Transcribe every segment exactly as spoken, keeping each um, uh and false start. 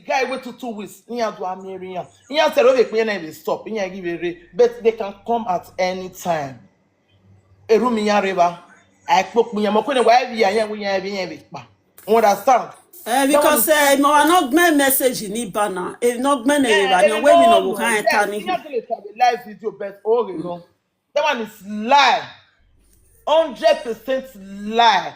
Guy wait two, two weeks, iran do a miẹn erha iran. Iran sẹ ẹre vbe ekpa iran na vbe stop, iran ghi vbe rre, but they can come at any time. Erhunmwu iran rre evba, a i kpe okpia iran, ma ọkọ ne wa vbiẹ iran, wẹ iran vbiẹ iran vbe kpa. You understand? Eh, because eh, ma wa nọ gbẹn message ni ba na, eh, nọ gbẹn ne ba ni, wẹ mi nọ wo khan ta ni. Iran gele ta vbe live video, but oghe nọ. That one is lie. Hundred percent lie.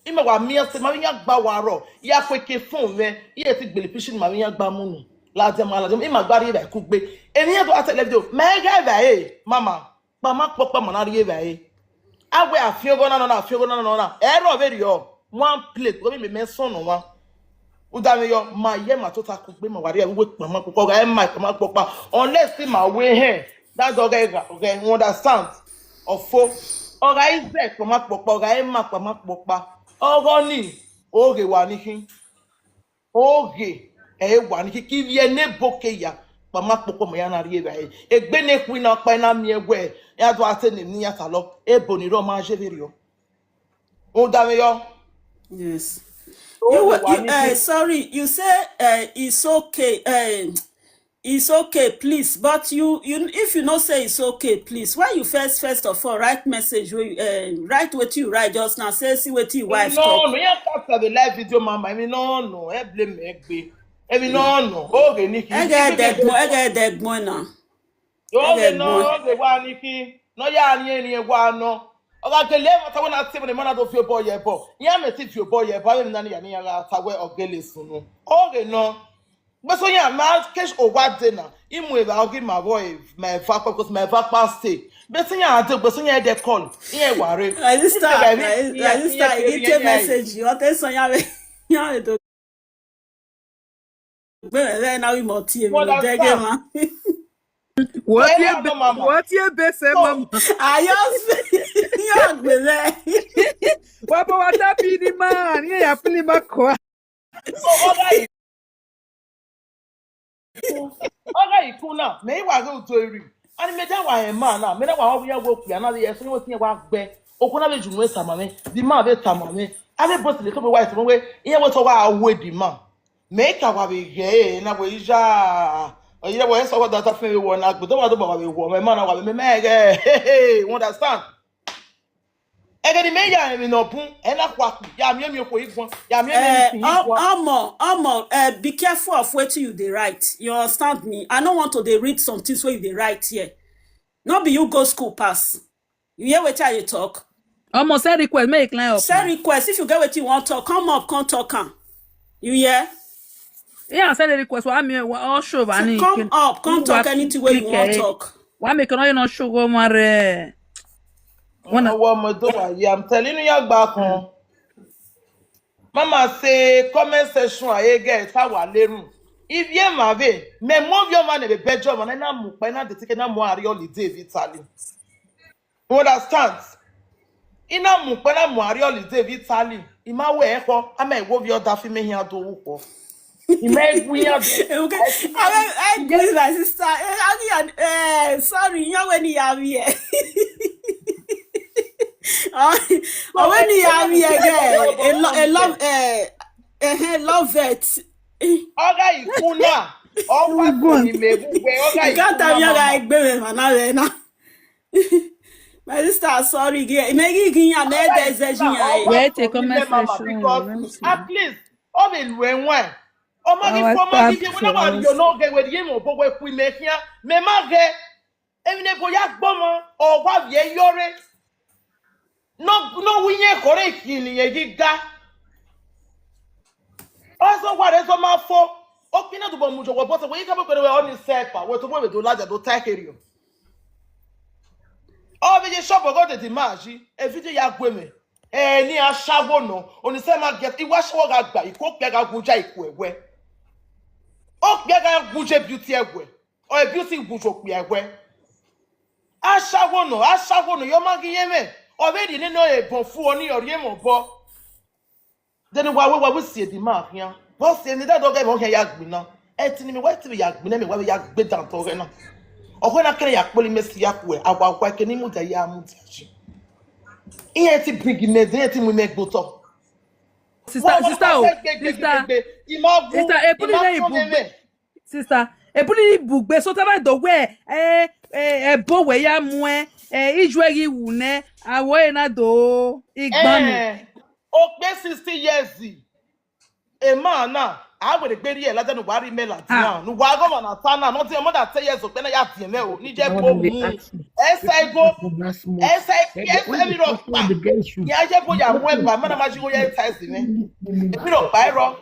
Ima wa miẹn sẹ, ma vbe iran gba wa rrọọ, ya kue ke phone mwẹ, iran ti gbele picture ni ma vbe iran gba mu unu. Ladian ma ladian, ima gba rrie evbare kugbe. Emwi iran do a ta live video, ma i gha evbare, mama, kpama kpọkpa ma na rrie evbare. A wẹ a fian ọghọ na nọ na, a fian ọghọ na nọ na, ẹ rrọọ vberriọ, one plate, because mẹ mẹ sọn nọ wan. Uda vbe yọ, ma ye ma tota kugbe, ma wa rrie uwu kpama kpọkpa, ọ gha i ma kpama kpọkpa, unless ma wẹ hẹn, that's all, ọ gha, you understand? Ọfo, ọ gha i zẹ kpama kpọkpa, ọ gha i ma kpama kpọkpa, ọghọ ni, oghe wa ni khin. Oghe, ẹ wa ni khin, ke ivbi ẹnẹ ebo ke ya, kpama kpọkpa ma ya na rrie evbare. Egbe ne khui na ọkpa na miẹn wẹ, ya do a te ne emwi ne iran ta lọ, ebo ni rrọọ ma je vberriọ. Uda vbe yọ. Yes. You, you uh, sorry, you say uh, it's okay. Uh, it's okay, please. But you, you, if you not say it's okay, please. Why you first, first of all, write message? Where you, uh, write what you write just now. Say, see what your wife no, talk. No, you can't have a live video, mama. I mean, no, no. I blame me. I mean, no, no. Okay, Nikki. I get that one. I get that one now. Oghe nọ, oghe wa ni khin, ne ọ ya rhiẹnrhiẹn wa nọ. Ọ gha gele ẹmwata wẹ na tie vbene ima na do viọ obọ ye ẹbọ. Iran mẹ ti viọ obọ ye ẹbọ, avbe emwi na ni ya ne iran gha ta wẹ ọ gele sunu. Oghe nọ. Gbe so iran ma ke owa de na, I mu evba ọghe ima vbọ ma eva kpọ, because ma eva kpa stay. Gbe so iran de, gbe so iran de call, iran wa re. My sister, my sister, I get a message. What else on your Gbẹmwẹ vbe na wi mọ tie emwi ne odẹ ghe mwa. Wọ tie ebe, wọ tie ebe sẹ mama. Ayọ, yọ gbẹmwẹ. Wa bọ wa ta fi ni ma, ni ya fi ni ma kua. Ọ gha ikun na, mẹ i wa ghe udo eri. Ani mẹ da wa rẹn ma na, mẹ da wa rẹn okpia na vbe ye ẹse, iwẹ tiẹn wa gbẹ. Okhuo na vbe ju nuẹn tama mwẹ, the man vbe tama mwẹ. Avbe boss le to be wa tama mwẹ, iran wẹ te ọ wa ru the man. Mẹ ka wa vbe ghẹ ẹre na wẹ iya, ọ yẹ wẹ ẹse ọghe ọdata fi mwẹ vbe wọ na, gbe do wa do ba wa vbe wọ, mẹ ma na wa vbe mẹ mẹ ghẹ, you understand? Ẹghẹ ne imẹ ya emwi ne ọ bun, ẹ na khua kpi, ya miẹn emwi okhuo iguan, ya miẹn emwi ne isin iguan. Omo, omo, eh, be careful of wetin you dey write. You understand me? I no want to dey read some things wey you dey write here. No be you go school pass. You hear wetin I dey talk? Omo, send request, make e climb up. Send request. If you get wetin you wan talk, come up, come talk am. You hear? Yeah, send a request. Wa mi, wa, all show, so come up, come talk anything wey you wan talk. Wa make no, you no show go mare. When I want my door, yeah, I'm telling you, you're back home. Mama say, comment section, I get how I learn. If you have it, me move your man in the bedroom, and I mu, but I not take na mu ari holiday vbe Italy. You understand? I na mu, but I na mu ari holiday vbe Italy. I ma wẹ ẹkhọ, a ma wo vbe ọda fi me hian do wu kpọ. I ma gu iran do. Okay. I, I agree with my sister. Eh, I, I, eh, sorry, you know when you have here. Oh, when you have here, yeah, a lo-, a love, eh, eh, eh, love it. Ọ gha ikun na, ọ wa kọ ni me bu wẹ, ọ gha ikun na, mama. You can't tell me I gbẹmwẹ ma na vbe na. My sister, sorry, ghe, mẹ ghi ghi yan, mẹ de zẹ ji yan. Wait, a comment section, because at least ọ vbe lu ẹwaẹn. Ọ ma ghi fo, ọ ma ghi fo, wẹ na wa rhie onọ ghe, wẹ rhie emwi obọ wẹ ku imẹ khian, mẹ ma ghẹ. Emwi ne ebo ya gbe ọmwa, ọ wa viẹ yọrre. Ne ọ wi iran khọrre khin ne irẹn ghi ga. Ọ zọ wa rre zọ ma fo. Okpia na dobọ mu jọ wẹ, but wẹ i ka bọ kpere wẹ ọ ni sẹ ẹpa, wẹ tobọ vbe do ladian do ta ẹkherriọ. Ọ vbe ye shop ọghe odede ima yi, e video ya gue mwẹ. Ẹ ni ashawo nọ, oni sẹ ma giẹ, I wa ashawo gha gba, I ku okpia gha gu ja I ku ẹwẹ. Okpia gha gu je beauty ẹwẹ, ọ beauty gu je okpia ẹwẹ. Ashawo nọ, ashawo nọ, yọ ma ghi yẹn mwẹ, ọ vbe rhie nene ọ ebọn fu, ọ ni ọ rhie mwẹ obọ. Then wa wẹ, wa wẹ si edi ma khian. Wa si eni da dọghe mẹ ọ khian ya gbinna. Ẹtin ni mẹ wa te ya gbinna, mẹ wa vbe ya gbe dan dọghe na. Ọghe na kẹrẹ ya kpoli mẹ si ya kue, a wa wa ke ni mudia ya mudia ji. Iran ti bring mẹ, iran ti mu mẹ gbe otọ. Sister, sister, oh, sister, sister, ebuli ne ibu, sister, ebuli ne ibu gbe so tara do wẹ, eh, eh, ẹbo wẹ ya mu ẹ, eh, ijuẹ ghi wu nẹ, awọ ẹre na do igban nẹ. Eh, okpe sixty years, emwa na, a wẹ ne egbe rhie ladian ne uwa rhie imẹ ladian, ne uwa ghe ọmwa na ta na, ne ọ diọn more than ten years okpia na ya diẹn mwẹ o, ne I ye ebo mu. Ẹsẹ igho, ẹsẹ, ẹsẹ emwi rhọkpa, ne a ye ebo ya mu ẹgba, emwa na ma zigho ya ta ẹzẹ mwẹ. Emwi rhọkpa i rrọọ.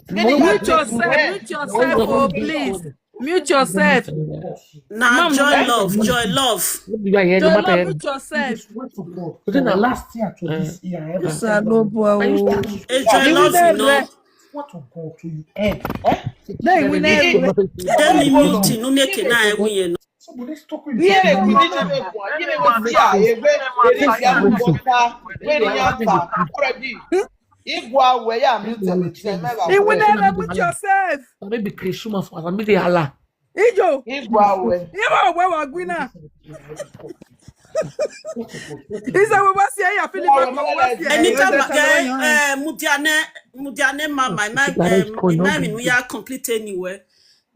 Mute yourself, mute yourself, oh, please. Mute yourself. Na joy love, joy love. Joy love, mute yourself. Wait to God. Last year to this year, ever. Osanobua o. Joy love, you know. What to God to you? Eh? They will never. Then you mute, no make it now, we, you know. Somebody stop him. Iye ne kudi je ne guan, iye ne wẹ sia, egbe, eri sia mu bọta, wẹ ri ya ta, already. Igua wẹ ya mute ẹmwẹ tiẹ, mẹ gha. He will never mute yourself. Maybe Christmas was a million Allah. Ijo. Igua wẹ. Iye wa wẹ wa gui na. Iza wẹ wa sia ya feel about wa sia. Anytime, eh, eh, mudia ne, mudia ne mama, ima, eh, ima mi nu ya complete anywhere.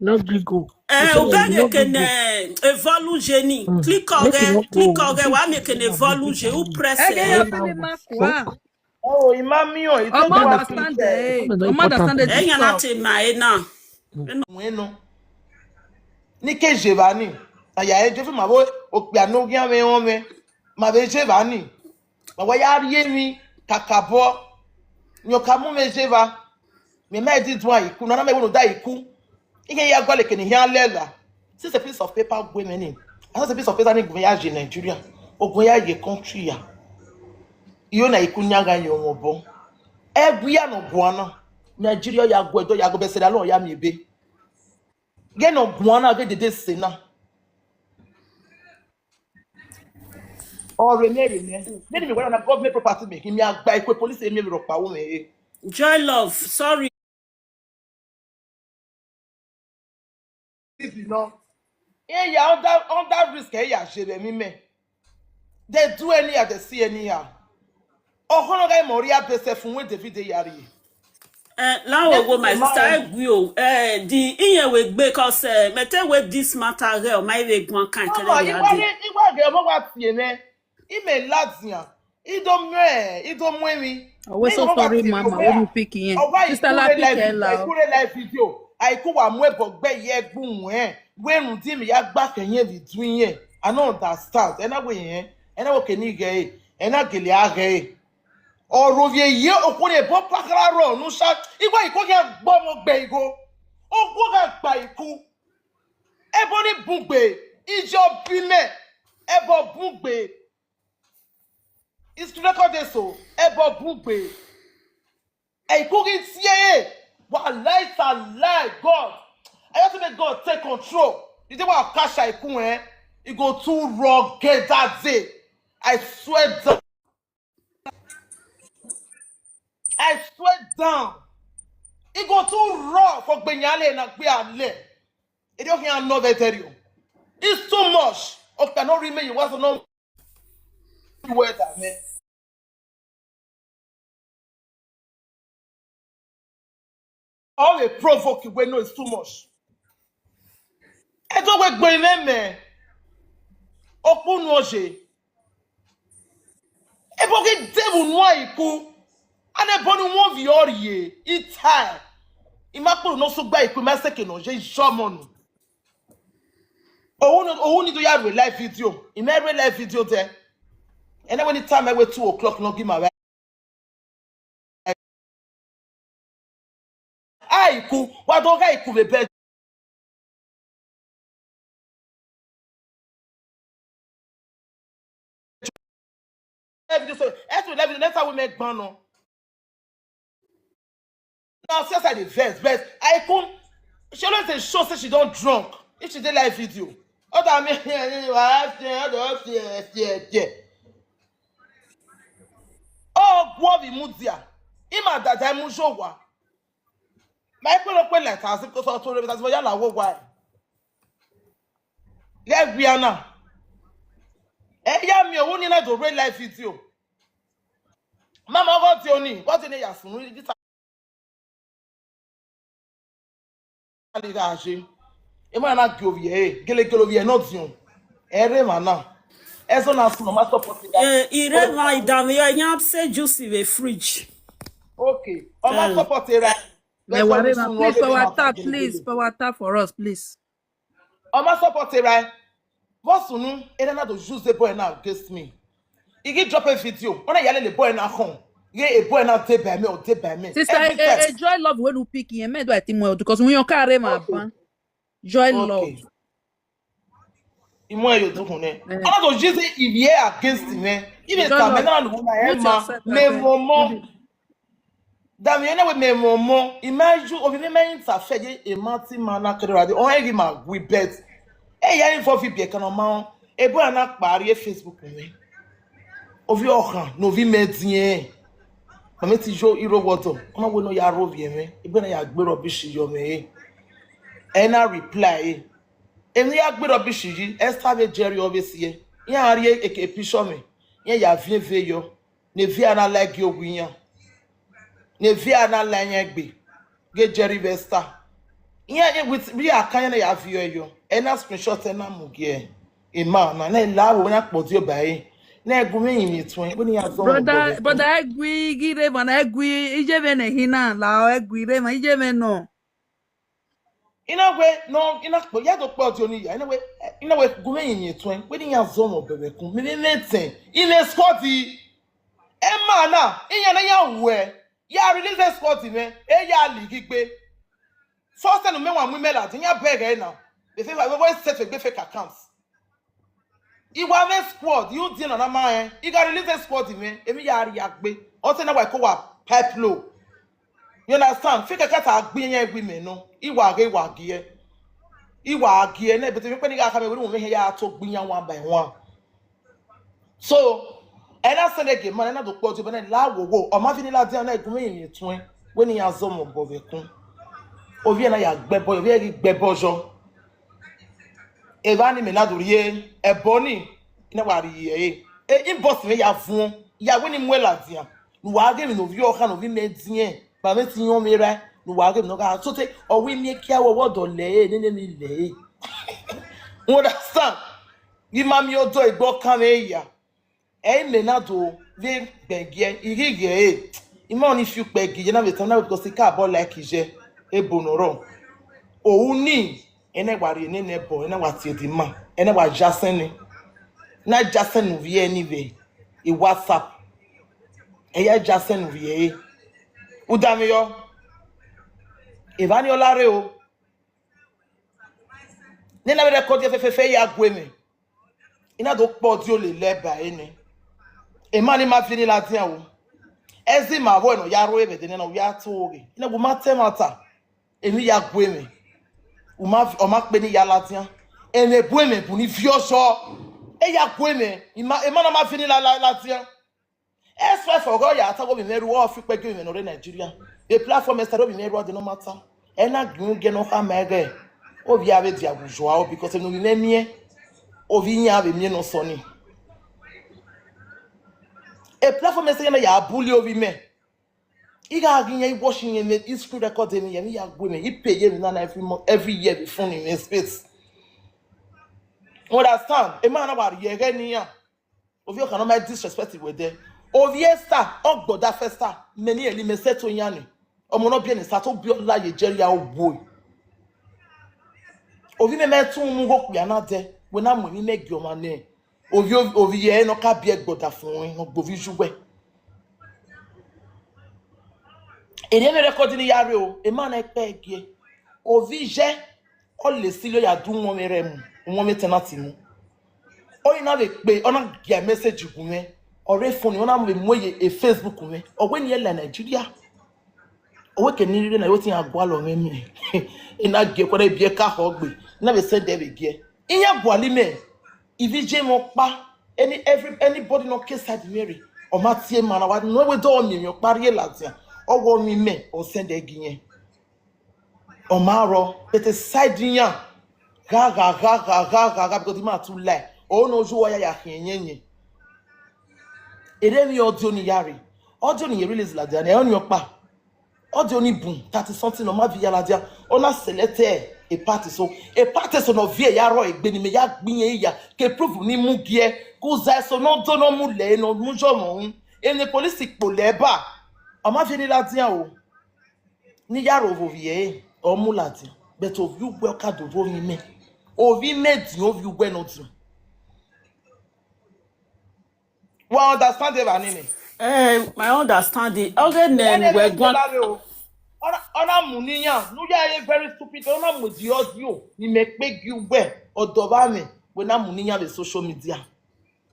No giggle. Eh, u bẹghe kene evolution ni. Click ọghẹ, click ọghẹ, wa miẹn kene evolution, u press. Ege ya feel ma kua. Oh, ima miẹn, I don't understand it. I don't understand it. Ẹyan na te ma ena. Wẹn nọ. Ni ke je evba ni. Aya e je fi ma vbe okpia ne oghian mwẹ rẹn mwẹ. Ma vbe je evba ni. Ma wa ya rhie emwi kakabọ. Rẹn ọ ka mu mwẹ je evba. Mẹ ma di duan iku, nọ na mẹ wẹ ne u da iku. I khian ya gualọ ekene hia lẹla. Since a piece of paper gue mwẹ ni, a since a piece of paper ni gue mwẹ ya ye Nigeria, ọ gue ya ye country ya. Iyo na iku yan gha ye ọmọ obọ. Ẹgbia ne ọ guan na, Nigeria ya gu ẹdọ ya gu bẹsẹ da lọ ya miẹn ebe. Ghe ne ọ guan na ghe dede sẹ na. Ọ rre mẹ rre mẹ. Nene mi wẹ na government property mẹ, I miẹn agba ikue police emiẹn vbe rhọkpa ru mwẹ re. Joy love, sorry. Easy nọ. Iran ya under, under risk, ẹ ya ye vbe ẹmwẹ mẹ. They do anyhow, they see anyhow. Ọkhọ nọ gha mẹ ọ rhie abẹ sẹ fun wẹ David ya rrie. Eh, la wo wo, my sister, I agree o. Eh, the iye we gbe, cause, eh, me te we this matter here, ọ ma vbe guan kan kere ya de. Iwa ghe ọmọ wa tie mwẹ. I mẹ ladian, I do mu, I do mu emwi. Always so sorry, mama, when you pick in. Sister, la pick her la. Ikure live video. Aiku wa mu ebo gbe ye gbu wẹn. Wẹ rhunmwuda imẹ ya gba kẹ yẹn vbe idu iyẹn. I no understand. Ena wẹ yẹn. Ena wẹ ke ni ghẹ e. Ena gele a ghẹ e. Ọ ro vbe ye okhuo ne ebo pakara rọ ne u sa. Igho Aiku khian gbe ọmọ gbe igho. Okhuo gha gba Aiku. Ebo ni bun gbe, iye ọ bi mẹ, ebo bun gbe. It's record eso, ebo bun gbe. Aiku ghi tie e, wallahi tallahi, God. I just make God take control. The day wa catch Aiku, eh, e go too rugged that day. I swear down. I swear down. E go too rough for Gbenyale na gbe ale. E do khian nọ vbe ẹdẹrriọ. It's too much. Okpia nọ rhie imẹ ye, wa so nọ weather mẹ. Ọ vbe provoke wẹ no, it's too much. Edo wẹ gbe mwẹ mẹ. Okpu nu oye. Ebo ghi de vbe unu Aiku. Ana ebo ni wọn viọ rrie, I tae. I ma kpolo ne ọ sẹ ugba Aiku, I ma sẹ eke ne ọ ye, I ye ọmọ nu. Ohu ni, ohu ni do ya rue live video. I ma rue live video dẹ. Ẹna wẹ ne I tama wẹ two o'clock nọ gi ma vbe Aiku, wa do gha Aiku vbe bed. Every day, so, every day, every day, next time we make ban on. Now, since I dey vex, but Aiku, she always dey show say she don drunk. If she dey live video, other me, oh, guọ vbe mudia. Ima dada mu yo wa. Ma ekpẹn nọ kpe like as if to to re as ya la wo wa. Ye wia na. E ya miẹn ohu ni na do rre live video. Mama, ọghe ọdiọn ni, ọdiọn ni ya sunu, this ali gha je. Emwa na gie ovbi ẹre, gelegele ovbi ẹre ne ọdiọn. Ẹ rre emwa na. Ẹzọ na sunu, ọ ma support ra. Eh, I rre emwa, I danmwehọ, I yan se juice vbe fridge. Okay. Ọ ma support ra. Mẹ wa rre emwa, please, power tap, please, power tap for us, please. Ọ ma support ra. Vbọ sunu, erha na do use the boy na against me. I ghi drop a video, ọ na ya lele boy na khọn. Ghe e boy na dey by me, ọ dey by me. Sister, eh, eh, Joy Love, when you pick him, man, do I think more because we don't carry my ban. Joy Love. I mu ẹre ye odukhunmwu nẹ. Ọ na do use ivie against me. Even Joy Love, mute yourself, my friend. Mẹ mọmọ. Dami, ene wẹ mẹ mọmọ, I ma ju, ovbi mwẹ ma interfere ye emwa te ima na kẹrẹ ra dee, ọ rẹn ghi ma gui bet. E ya involve ibiẹka ne ọ ma rẹn, ebo a na kpa rrie Facebook mwẹ. Ovbi ọkhan ne ovbi mẹ diẹn. Ma mẹ te yo iro wọdọ, ọ ma wẹ ne ọ ya rre ovbi ẹmwẹ, ebo na ya gbe rubbish yọ mwẹ re. Ẹ na reply re. Emwi ya gbe rubbish yi, Esther vbe Jerry ọ vbe siẹ. Iran rrie eke picture mwẹ, iran ya viẹn ve yọ. Ne Evia na la ẹgie owa iran, ne Evia na la iran egbe, ghe Jerry vbe Esther. Iran ye with, vbe a kan iran na ya viọ ẹyọ, ẹ na screenshot, ẹ na mu gie emwa na, na la vbe na kpọdi oba ẹre, na gu mwẹ rinmwian etuẹn, wẹ ne iran zọ mwẹ obọ vbe ẹkun. Brother, ẹ gui ghi rre emwa na, ẹ gui, iye mwẹ ne ẹhin na la, ẹ gui rre emwa, iye mwẹ nọ. I na wẹ nọ, I na kpọ, ya do kpọdi oni ya, I na wẹ, I na wẹ gu mwẹ rinmwian etuẹn, wẹ ne iran zọ mwẹ obọ vbe ẹkun, mẹ vbe mwẹ etẹn, I mwẹ squad. Emwa na, iran na ya wẹ, ya release squad mwẹ, e ya li ghi gbe. First time ne mẹ wa mu imẹ ladian, iran bẹghe na, vbe fake, vbe set egbe fake account. I wa mwẹ squad, you di nọ na ma rẹn, I gha release squad mwẹ, emwi ya rhie gbe, ọ te na wa ko wa pipe low. You understand? Fake account a gbe iran egbe imẹ nọ, I wa ghe, I wa gie. I wa gie, ne but emwi kpe ni gha khama wẹ ne uwẹ hẹ ya to gbe iran one by one. So, ẹ na send gie ma, ẹ na do kpọdi obọ na la wowo, ọ ma fi ni ladian na gu mwẹ rinmwian etuẹn, wẹ ne iran zọ mwẹ obọ vbe ẹkun. Ovbi ẹre na ya gbe ẹbọ, ovbi ẹre ghi gbe ẹbọ yọ. Evba ni mẹ na do rhie ẹbọ ni, I na wa rhie ẹre. E, inbox mwẹ ya vuọn, ya wẹ ne I mu ẹre ladian, ne uwa ghe emwi ne ovbi ọkhan ne ovbi mẹ diẹn, ba mwẹ te iyan mwẹ rae, ne uwa ghe emwi ne ọ gha so te, ọ wẹ I miẹn kia wẹ ọwọdọ lẹ ẹre, nene emwi lẹ ẹre. You understand? Ghi ma miẹn odọ egbe ọkan mwẹ ya. Ẹ i mẹ na do vbe gbẹn giẹ, I ghi ghẹ ẹre. I ma ọni fi ukpẹ gie ye na vbe tama na because I ka bọ like ye ebo ne ọ rrọọ. Ohu ni, ẹ na wa rhie nene ẹbọ, ẹ na wa tie ẹdẹ ima, ẹ na wa ya sẹn nẹ. Na ya sẹn ne uvbi ẹre ni vbe e WhatsApp. Ẹ ya ya sẹn ne uvbi ẹre. U danmwehọ. Evba ni ọ la rre o. Ne na vbe record ye fefefe ya gue mwẹ. I na do kpọdi ole lẹ ba ẹre nẹ. Emwa ni ma viọ ni ladian o. Ẹzẹ ima vbọ ne ọ ya rre vbe ẹdẹ nẹ na, u ya to ghe. I na gu ma ta ẹmwata. Emwi ya gue mwẹ. U ma vi-, ọ ma kpe ne I ya ladian. Ẹmwẹ bu ẹmwẹ bu ni viọ sọ. E ya gue mwẹ. Ima, emwa na ma viọ ni la, la, ladian. Express ọghe ọ ya ta wẹ ovbi mwẹ ru, ọ fi ukpẹ gie ovbi mwẹ ne ọ rre Nigeria. E platform ẹsẹ ovbi mwẹ ru ọdẹ ne ọ ma ta. Ẹ na gie ugie ne ọ khama ẹghẹ. Ovbi a vbe dia wu zua o, because emwi ne ovbi mwẹ miẹn, ovbi iran vbe miẹn ne ọ sọ ni. E platform ẹsẹ na ya bully ovbi mwẹ. I gha ghi yan, I watch iran, I screen record emwi, emwi ya gue mwẹ, I pay ye emwi na na every month, every year vbe phone in space. You understand? Emwa na wa rhie ẹghẹ ne iran. Ovbi ọkhan ne ọ ma disrespect wẹ dẹ. Ovbi Esther, ọ gbọda fẹ Esther, mẹ ni ẹli mẹ sẹ to yan ni. Ọmọ ne ọ biẹ ne Esther, to biẹ ọla ye Jerry a owo. Ovbi mẹ ma tun mu ghe okpia na dẹ, wẹ na mu emwi mẹ gie ọmwa nẹ. Ovbi, ovbi ẹre ne ọ ka biẹ gbọda fun ne ọ gbe ovbi yu wẹ. Erriọ mwẹ record ni ya rre o, emwa na ẹkpẹ gie. Ovbi iye, ọ le silo ya du uwọnmwẹ rẹ mu, uwọnmwẹ tenant mu. Ọ i na vbe kpe, ọ na gia message gu mwẹ, ọ rre phone, ọ na vbe mu ye e Facebook mwẹ, ọ wẹ ne I la Nigeria. Ọ wẹ ke ne I rre na, I wẹ te iran gualọ mwẹ miẹn. I na gie kuẹrẹ ibiẹka khọ gbe, I na vbe send ẹre vbe gie. Iran gualọ imẹ, ivbi iye mwẹ ọkpa, any, every, anybody ne ọ ke side mwẹ rre, ọ ma tie ma na wa, ne ọ wẹ do miẹn emwi ọkpa rhie ladian, ọ wẹ ọ miẹn imẹ, ọ send ẹre gie irẹn. Ọ ma rrọọ, but side iran, gha, gha, gha, gha, gha, gha, gha, because I ma too lie. Ọ ne ọ yo uwa ya ya khian ẹyẹnyẹn. Erriọ emwi ọdiọn ni ya rre. Audio ne irẹn release ladian, ẹ ọnii ọkpa. Audio ni bun thirty something, ọ ma viọ ya ladian, ọ na select a part so, a part so ne ọ viọ ya rrọọ egbe ne imẹ ya gbe irẹn ya ke prove ne I mu gie, ke uza eso ne ọ do ne ọ mu lẹ ne ọ mu yọ mwẹ uhunmwu, ene police kpolo ẹba, ọ ma viọ ne I ladian o. Ne I ya rre ovbi ẹre, ọ mu ladian, but ovbi uwẹ ọ ka do rre ovbi imẹ, ovbi imẹ diọn ovbi uwẹ ne ọ diọn. Wa understand evba nene? Eh, my understanding. Ọghe nẹ ne wẹ guan. Ọ na mu ne iran, ne u ya re very stupid, ọ na mu edi audio ne imẹ kpe gie uwẹ, ọdọ vbe amwẹ, wẹ na mu ne iran vbe social media.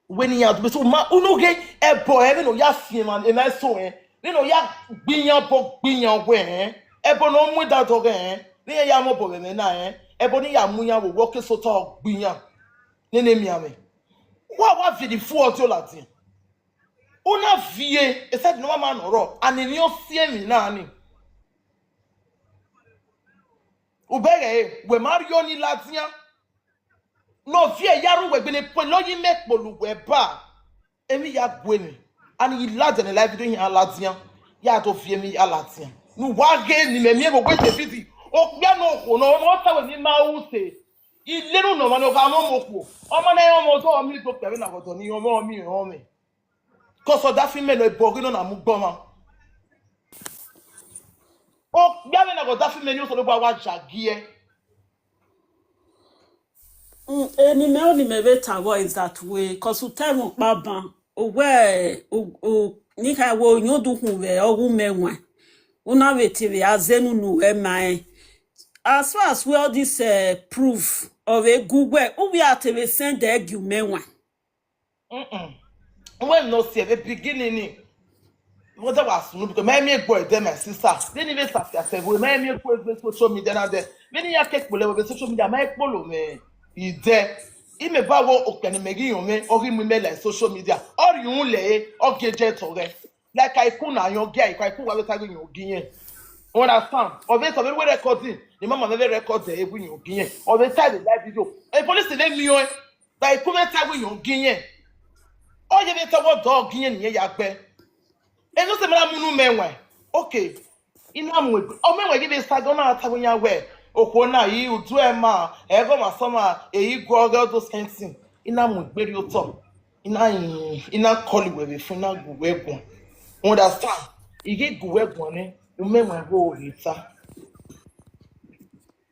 Wẹ ne iran dugbe so ma, unu ghe ẹbọ ẹre vbene ọ ya fian emwa, emwa eso ẹn, vbene ọ ya gbe iran obọ gbe iran ọghe ẹn, ẹbọ ne ọ mu da dọghe ẹn, ne iran ya mu obọ vbe ẹmwẹ na ẹn, ẹbọ ne iran mu iran vbe owẹ ọ ke sẹ otọ gbe iran. Nene emianmwẹ. Wa wa viẹ ne I fu audio ladian. U na viẹ, except ne ọ ma ma nọ rrọọ, and emwi ọ si emwi na ni. U bẹghe ẹre, wẹ ma rhie ọnii ladian. Ne ọ viẹ ya rre uwẹ egbe ne pẹlẹ ọyẹnmwẹ kpolo uwẹ ba. Emwi ya gue mwẹ. And I ladian ne live video iran ladian. Ya do viẹ emwi ya ladian. Ne uwa ghe ne imẹ miẹn vbe owa David. Okpia ne okhuo ne ọ ta wẹ ne I ma ru use. I lele unu ọmwa ne ọ gha mwẹ ọmọ okhuo. Ọmọ na i rẹn ọmọ ọdọ, ọ miẹn igbokpe vbe na ghe ọdọ ne I rẹn ọmọ, ọ miẹn irẹn ọmọ. Cause ọdafẹn imẹ nọ, ebo ghi nọ na mu gbọmwa. Okpia vbe na ghe ọdafẹn imẹ ni Osanobua wa ja giẹ. Mm, eni mẹ, oni mẹ vbe ta vbọ is that way, cause u ta ẹmwẹ ọkpa ban, owẹ, u, u, ne I kha wẹ oyẹn udukhun vbe ọghe umẹ wan, u na vbe te vbe a zẹ unu ne uwẹ ma rẹn. As far as wẹ all this, eh, proof ọ vbe gu wẹ, u vbe a te vbe send ẹre gie umẹ wan. Mm-mm. Wẹ ne ọ si ẹvbo beginning ni, wẹ de wa sunu, because ma i miẹn egbe ẹdẹ, my sister. Vbene I vbe sa fiafẹ vbe, ma i miẹn egbe vbe social media na dẹ. Vbene I ya ke kpolo vbe social media, ma i kpolo mwẹ idẹ. I mẹ ba wẹ okpia ne imẹ ghi rọnmwẹ, ọ ghi mu imẹ la social media. Ọ rhie uhunmwu lẹ ẹre, ọ gie jẹ tọghẹ. Like a i ku na yọn gie, a i ku, a i ku wa vbe ta ghi yọn gie irẹn. You understand? Ọ vbe sẹ vbe wẹ recording, ne ma ma vbe record ẹre vbe yọn gie irẹn. Ọ vbe ta vbe live video. E police vbe miẹn ọẹn. Vbe a i ku vbe ta wẹ yọn gie irẹn. Ọ ye vbe ta wẹ ọdọ gie irẹn ne irẹn ya gbe. Eno sẹ ma na mu unu mẹ wẹ. Okay. I na mu egbe. Ọ mẹ wẹ ghi vbe sa, ọ na ta wẹ iran wẹ, okhuo na i udu ẹma, ẹghẹ ọmwa sẹ ọmwa, ehi guọ ọghẹ, all those kind thing. I na mu egbe rrie otọ. I na, I na call wẹ vbe phone, I na gu wẹ guan. You understand? I ghi gu wẹ guan nẹ, u mẹ wẹ gho rhie ta.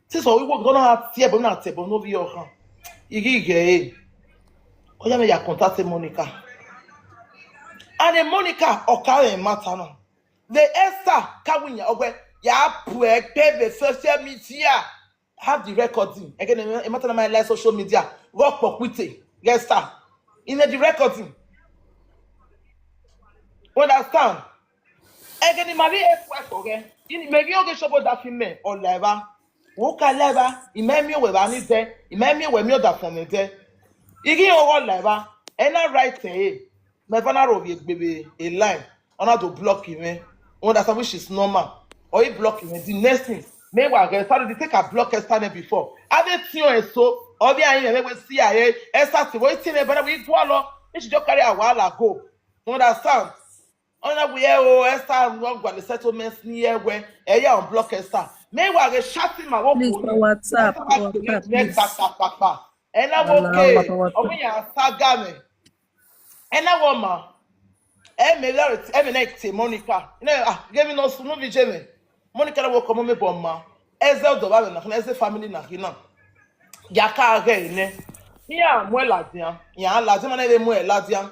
Since ọ vbe wẹ na tie ẹbọ, na tie ẹbọ ne ovbi ọkhan, I ghi ghee ẹre. Ọ ya mwẹ ya contact Monica. And Monica, ọ ka mwẹ matter na. Vbe Esther ka wẹ iyan ọghe ya pu ẹkpe vbe social media. Have the recording. Ẹghẹ ne matter na ma la social media. Vbe ọkpọ kpite, Esther. In the recording. Understand? Ẹghẹ ne ima vbe equal for ghe, I ni mẹ ghi oghe showboy ọdafẹn imẹ, ọ la evba. Wo ka la evba, I ma miẹn wẹ evba ni dẹ, I ma miẹn wẹ miẹn ọdafẹn mwẹ dẹ. I ghi rẹn ọghe ọ la evba, ẹ na right ẹre, mẹ eva na rho vbiẹ egbe vbe a line, ọ na do block mwẹ. You understand, which is normal. Ọ i block mwẹ, the next thing, mẹ wa ghe Esther, the take a block Esther nẹ before. A vbe tiọn eso, ọ vbe a rinmwian mwẹ wẹ si a re, Esther te vbe tie mwẹ, but we gualọ, I should just carry a wahala go. You understand? Ọ na wẹ o, Esther ọ gualọ settlement ni ye wẹ, ẹ ya unblock Esther. Mẹ wa ghe chatting ma wo Please, for WhatsApp, Esther wa WhatsApp, kpele mẹ please. Kpakpakpakpa. Ẹ na wo Allow ke, for ọ WhatsApp. Wẹ ya saga mẹ. Ẹ na wo ma. Ẹ mẹ la, ẹ mẹ na te Monica. Ẹ na, ah, ghe mi nọ sunu vbe je mẹ. Monica na wo kọ mọ mẹ bọ ma. Ẹzẹ ọdọ vbe na, ẹzẹ family na khin na. Ya ka ghe nẹ. Iran mu ẹ ladian. Iran ladian, ma na vbe mu ẹ ladian.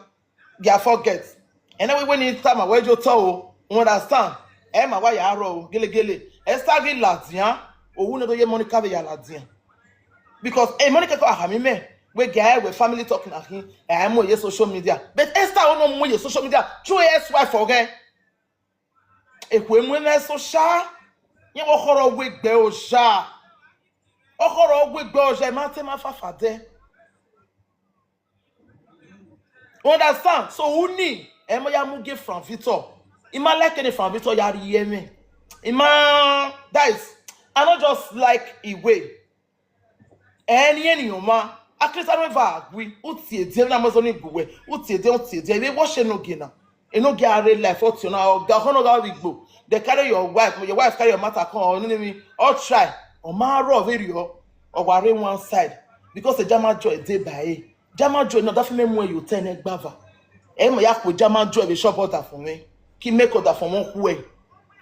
Dia forget. Ẹ na wẹ wẹ ne I tama wẹ ye otọ o, you understand? Ẹ ma wa ya rrọọ o, gelegele. Esther ghi ladian, owu ne do ye Monica vbe ya ladian. Because, eh, Monica ko a khama imẹ, wẹ gia ẹ wẹ family talk na khin, ẹ mu ye social media. But Esther ọ no mu ye social media, true ex-wife ọghẹ. Ekhue mu mwẹ social, yẹn wẹ ọkhọrọ wegbe oja. Ọkhọrọ wegbe oja, ẹ ma te ma fafa dẹ. You understand? So uni, ẹ ma ya mu gie Frank Victor. I ma like ni Frank Victor ya rhie mwẹ. I ma, that is, I no just like e way. Ẹni, ẹni ọmwa, akristiano eva gui, u tie ediẹ, na mọ zọ ni gbu wẹ, u tie ediẹ, u tie ediẹ, ivbe wọ ṣe ne ogie na. Enogie a rre life, ọ tiọn na, ọ ga ọkhọ ne ọ gha vbe igbo. They carry your wife, your wife carry your matter come, or nene mi, ọ try, ọ ma rrọọ vberriọ, ọ wa rre one side, because Jama Joy deba ẹre. Jama Joy na, ọdafẹn mwẹ mu ẹre ye otọ nẹ gbava. Ẹ ma ya khuo Jama Joy vbe shop ọdafẹn mwẹ, ke I make ọdafẹn mwẹ khuẹ.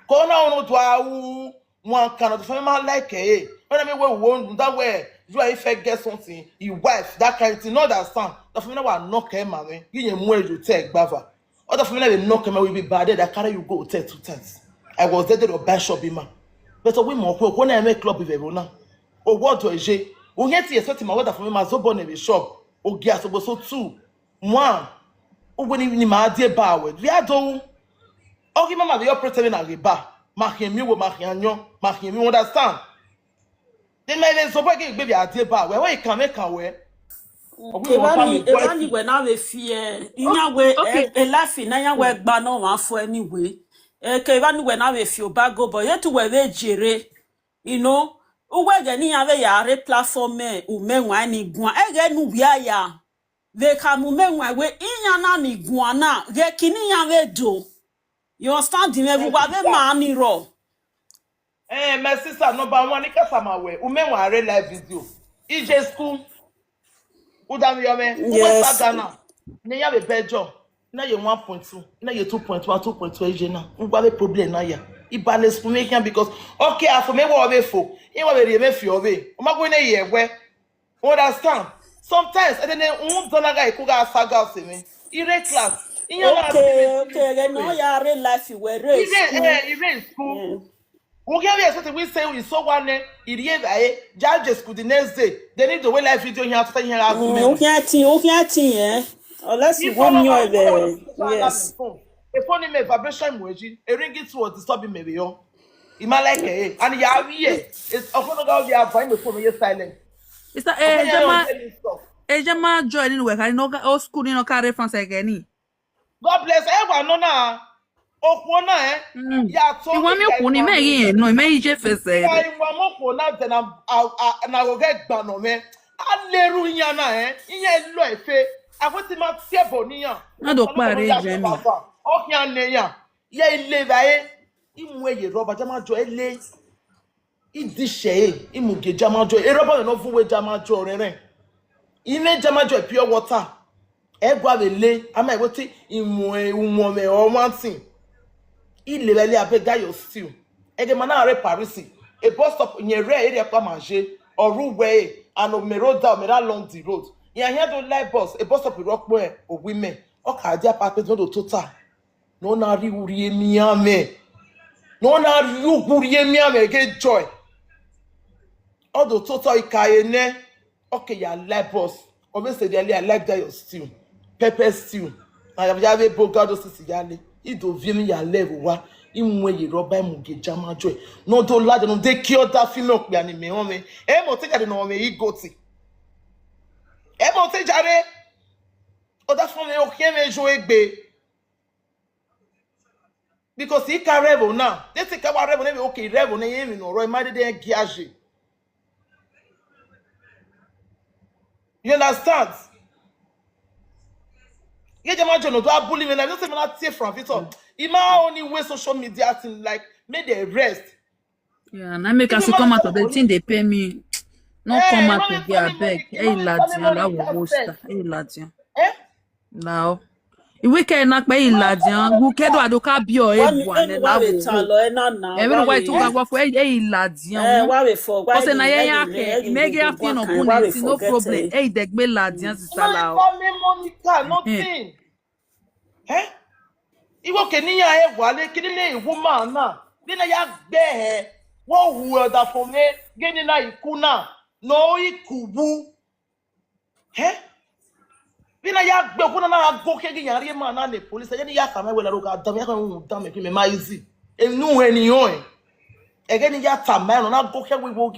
Ke ọ na rhunmwuda ru one kind, ọdafẹn mwẹ ma like ẹre. Ọ na miẹn wẹ wo rhunmwuda wẹ you are, if I get something, your wife, that kind thing, no understand. Ọdafẹn mwẹ na wa knock ẹre ma mwẹ, ghi yẹn mu ẹre ye otọ gbava. Ọdafẹn mwẹ na vbe knock ẹre ma, we be bad, I carry you go hotel two times. I was there, they buy shop be ma. But ọ wẹ imẹ okhuo, okhuo na mwẹ club vbe ẹvbo na. Owa ọdọ ẹre ye. U hiẹn te I expect ma wẹ ọdafẹn mwẹ ma zobọ nẹ vbe shop. Ogie asogbo so two. One, uwẹ ni, ni ma die ba wẹ, vbe a do ru. Ọ ghi ma ma vbe ye operate vbe na ghe ba. Ma khian emiwo, ma khian ayọn, ma khian emwi, you understand? De ma vbe zobọ ghe egbe vbe a die ba wẹ, wẹ I kan mwẹ kan wẹ. Ọ wẹ Evba imẹ ọta ni, mwẹ Evba ni wẹ. Wẹ na vbe fi ẹ, iyan wẹ, okay, ẹ, ẹ life na iyan wẹ gba ne ọmwa fo anyway. Eke Evba ni wẹ na vbe fi oba go, but yet wẹ vbe jere, you know, uwẹ ghẹ ne iran vbe ya rre platform, ẹ, umẹ wan ni guan, ẹghẹ ne uwia ya vbe khama umẹ wan wẹ iran na ni guan na, ghẹ kini iran vbe do. You understand me? Vbe uwa vbe ma ni rrọọ. Eh, my sister, number one, ni ka sama wẹ, umẹ wan rre live video. I je school. U da vbe yọ mwẹ, uwẹ Yes. Saga na, ne iran vbe bẹjọ, na ye one point two, na ye two point one, two point two, ije na. Uwa vbe problem na ya. I ba le school me khian because, okay, a fo mẹ wẹ ọ vbe fo, I wa vbe rhie mwẹ fi ọ vbe. Ọ ma gu ne ye wẹ. Understand? Sometimes, and then un dọ na gha ku gha Saga ọse mwẹ. I rre class. Iyan na Okay, okay, ẹghẹ ne ọ ya rre life wẹ rre Ire, school. Eh, ire school. Mm. U ghi vbe expect we say we so one, eh, I rhie vbe, eh, ja je school the next day. They need to wait live video here after here. Mm, u khian tin, u khian tin, eh? Unless you want me or the, yes. A phone me vibration emoji, a ringing tone disturb me vbe yo. I ma like it, and ya vbe ye. It's a phone ga vbe avoid me phone ye silent. It's a, eh, Jama, eh, Jama Joy ni wẹ ka ni no ka, o school ni no ka reference ẹghẹ ni. God bless everyone, no na. Okhuo na, eh? Mm. Ya to I want me me okhuo ni, me guy ghi no, me ije fẹsẹ. Ya i wa mo okhuo na, then I'm, I, I, na go get gban no me. A le ru iyan na, eh? Iyan lo efe. A fo ti ma tie bo ni iyan. Na do kpa re je ni. O khian ne iyan. Ye ile vbe e. I mu ẹre ye rọba, Jama Joy le. I di shẹ ẹre, I mu gie Jama Joy. Erọba ne ọ vun wẹ Jama Joy rẹnrẹn. I mwẹ Jama Joy pure water. Ẹ gua vbe le, a ma wẹ te I mu, eh, umwọnmwẹ or one thing. I le vbe le abeg, that your stew. Ẹghẹ ma na rre Paris, a bus stop yẹn rre area kpa ma je, ọ ru wẹ e, and ọ mẹ road down, mẹ ra along the road. Iran hian do like bus, a bus stop rre ọkpọ ẹn, ọ wi mẹ. Ọ ka dia apartment, no do tota. Ne ọ na rhie uwu rhie emianmwẹ. Ne ọ na rhie uwu rhie emianmwẹ ghe Joy. Ọ do tota, ọ i ka re nẹ, ọ ke ya like bus. Ọ vbe sẹ dia le, I like that your stew. Pepper stew. Na ya ya vbe boga do sisi ya le. I do viẹ emwi ya lẹ vbe owa. I mu ẹre ye rọba, I mu gie Jama Joy. Ne ọ do ladian, ne ọ de kie ọdafẹn mwẹ okpia ni mẹ rọnmwẹ. Ẹ mẹ ọtẹn jare ne ọ mwẹ igoti. Ẹ mẹ ọtẹn jare. Ọdafẹn mwẹ okhiẹn mwẹ yo egbe. Because I ka rre ẹvbo na, de te I ka wa rre ẹvbo na, vbe oke rre ẹvbo na, emwi ne ọ rrọọ, I ma dede gia ye. You understand? Ye Jama Joy ne ọ do a bully me na, just say me na tie from Victor. I ma only way social media thing, like, make the rest. Yeah, na make as you come out of the thing they pay me. No come out again, I beg. Hey, ladian, la wo wo star. Hey, ladian. Eh? Now. Iwe ke na pe i ladian, gu ke do ado ka bi o e bua ne la wo wo. Even why to ga wa fo e i ladian. Wa we for why. Ose na ye ya ke, i mege a fin no bun si, no problem. E i degbe ladian, sister la o. Monica, nothing. Eh? Iwo ke ni ya e wa le kini le iwu ma na. Bi na ya gbe he. Wo hu ọdafẹn mwẹ, ghe ni na iku na. No iku wu. Eh? Vbene a ya gbe okhuo na na gha gu okhian ghi yan rhie ma na ne police, ẹghẹ ne I ya tama wẹ la ro gha dan mẹ, ya khan rhunmwuda mẹ, ke mẹ ma easy. Enu hẹ ne I rọnrẹn. Ẹghẹ ne I ya tama ẹn, ọ na gu okhian wẹ igho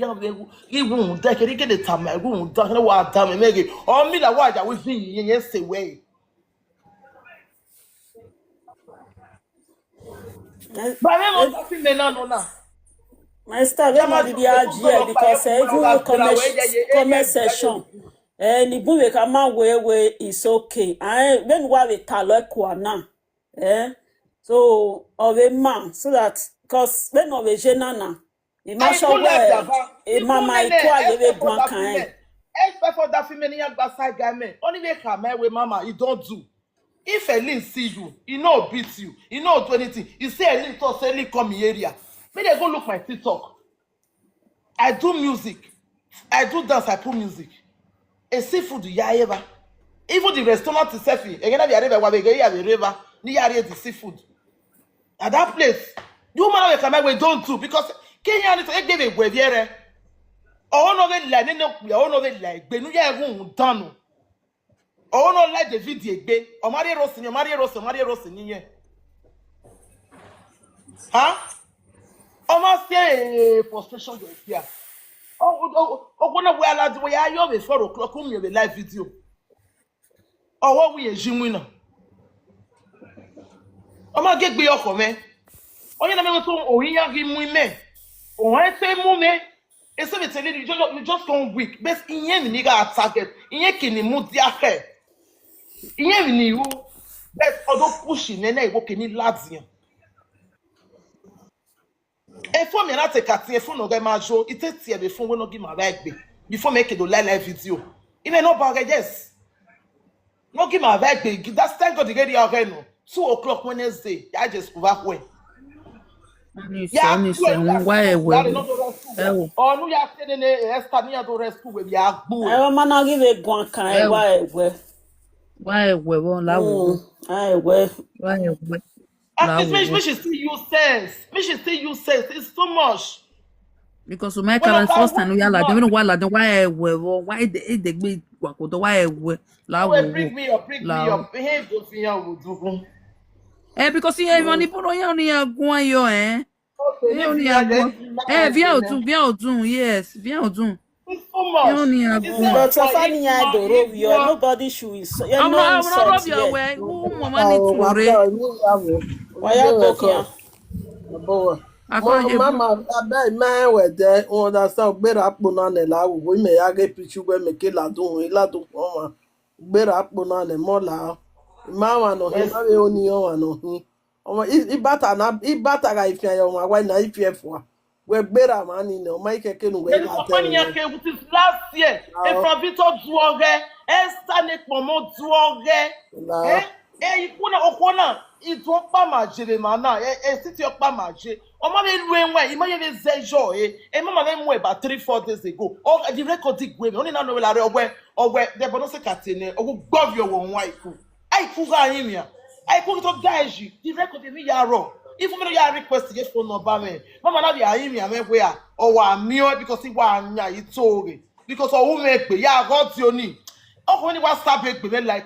ghi wu da, kere I gele tama ẹn, wu da, kere wa da mẹ, mẹ ghe. Ọ mi la wa ya wẹ fi yin yẹn se wẹ. Ba mẹ mo da fi mẹ na nọ na. My sister, we ma didi argue because even comment, comment section, eh, ni bun vbe khama wẹ wẹ it's okay. Eh, vbene uwa vbe talọ ẹkua na. Eh? So, ọ vbe ma, so that, cause vbene ọ vbe ye na na, I ma sure wẹ, e mama, I tua ye vbe guan kan ẹn. Expect for that female ni ya gba side guy man. Only way come my way, mama, he don't do. If Elin see you, he no beat you, he no do anything. He say Elin talk, say Elin come in area. Me they go look my TikTok. I do music. I do dance, I put music. A seafood ya eva. Even the restaurant itself, again, I be areva, wa be ya be reva, ni ya the seafood. At that place, you man we come we don't do because Kenya ni to egbe we viere. Oh no, we like, no, we oh no, we like, but no, ya won't done. Oh no, like the video egbe. O ma rhie ẹro sin, o ma rhie ẹro sin, o ma rhie ẹro sin niyẹn. Huh? O ma say frustration dey appear. Oh, oh, oh, oh, when we allow the way I have a four o'clock, come here, live video. Ọ wẹ wẹ iye ji winna. Ọ ma gie egbe ọkhọ mwẹ. Ọ yẹn na mẹ wẹ to ohin ya ghi mu imẹ. Ọ rẹn te mu mwẹ. Ese vbe tele you just, you just come weak. But iye emwi ni gha target. Iye kini mu dia khẹ. Iye emwi ni ru. But ọ do push nene iwo kini ladian. Efo mi na te ka tie efo ne ọ ghẹ ma yo, I te tie vbe efo wẹ ne ọ gi ma vba egbe. Before me ke do live live video. Imẹ ne ọ ba ghẹ, yes. Ne ọ gi ma vba egbe, that's thank God ghe rhie ọghẹ nọ. Two o'clock Wednesday, ya je school vbe akhuẹ. Ni Ya sẹ, ni sẹ, wa ẹwẹ. Ọ nu ya te nene Esther ni ya do rescue we ya gbu. Ẹ ma na ghi vbe guan kan ẹ wa ẹwẹ. Wa ẹwẹ vbọ la wo. Mm, a ẹwẹ. Wa ẹwẹ. At least make, make she still use sense. Make she still use sense. It's too much. Because my current first time we are like, don't know why like why I were why they they be wakoto why I were la wo. Bring me up, bring me up. He go fi yan wo dugun. Eh, because he even if no yan ni agun yo eh. Okay, he only agun. Eh, via odun, via odun, yes, via odun. It's too much. He only agun. But so far ni I don't know you. Nobody should insult. You're not insult here. Who mama need to re? Why you talking? Mama, abeg, my word, eh, understand, gbera kpo na ne la wo, we me ya get picture we make it la do, la do, mama. Gbera kpo na ne mo la. Ma wa no he, ma we oni o wa no he. Ọmọ, i, ibata na, ibata gha ifian ya ọmọ, wa na ifian fua. We gbera ma ni ne, ọmọ, ikeke nu we Then la for te funny we. Yake, with his last year, Efran Victor Duoge, Esther Nekpomo Duoge. La. Eh? Eh, ikuna, okuna, iduo kpa ma je vbe ma na, eh, eh, city ọkpa ma je. Ọmọ vbe lu enwe, ima ye vbe zẹ yọ, eh. Eh, mama vbe mu about three, four days ago. Oh, the record dig we me. Oni na no we la re, ọwẹ, ọwẹ, the bono se katene, ogu gbọviọ wọ wan iku. Aiku gha rinmwian. Aiku to da eji. The record ni ya rọ. Even me no ya request ye phone number me. Mama na vbe a rinmwian mwẹ wea. Ọ wa miẹn ọe because I wa yan ito ghe. Because ọ wu mwẹ egbe. Ya gho di oni. Ọ kọ ni wa stab egbe mwẹ like.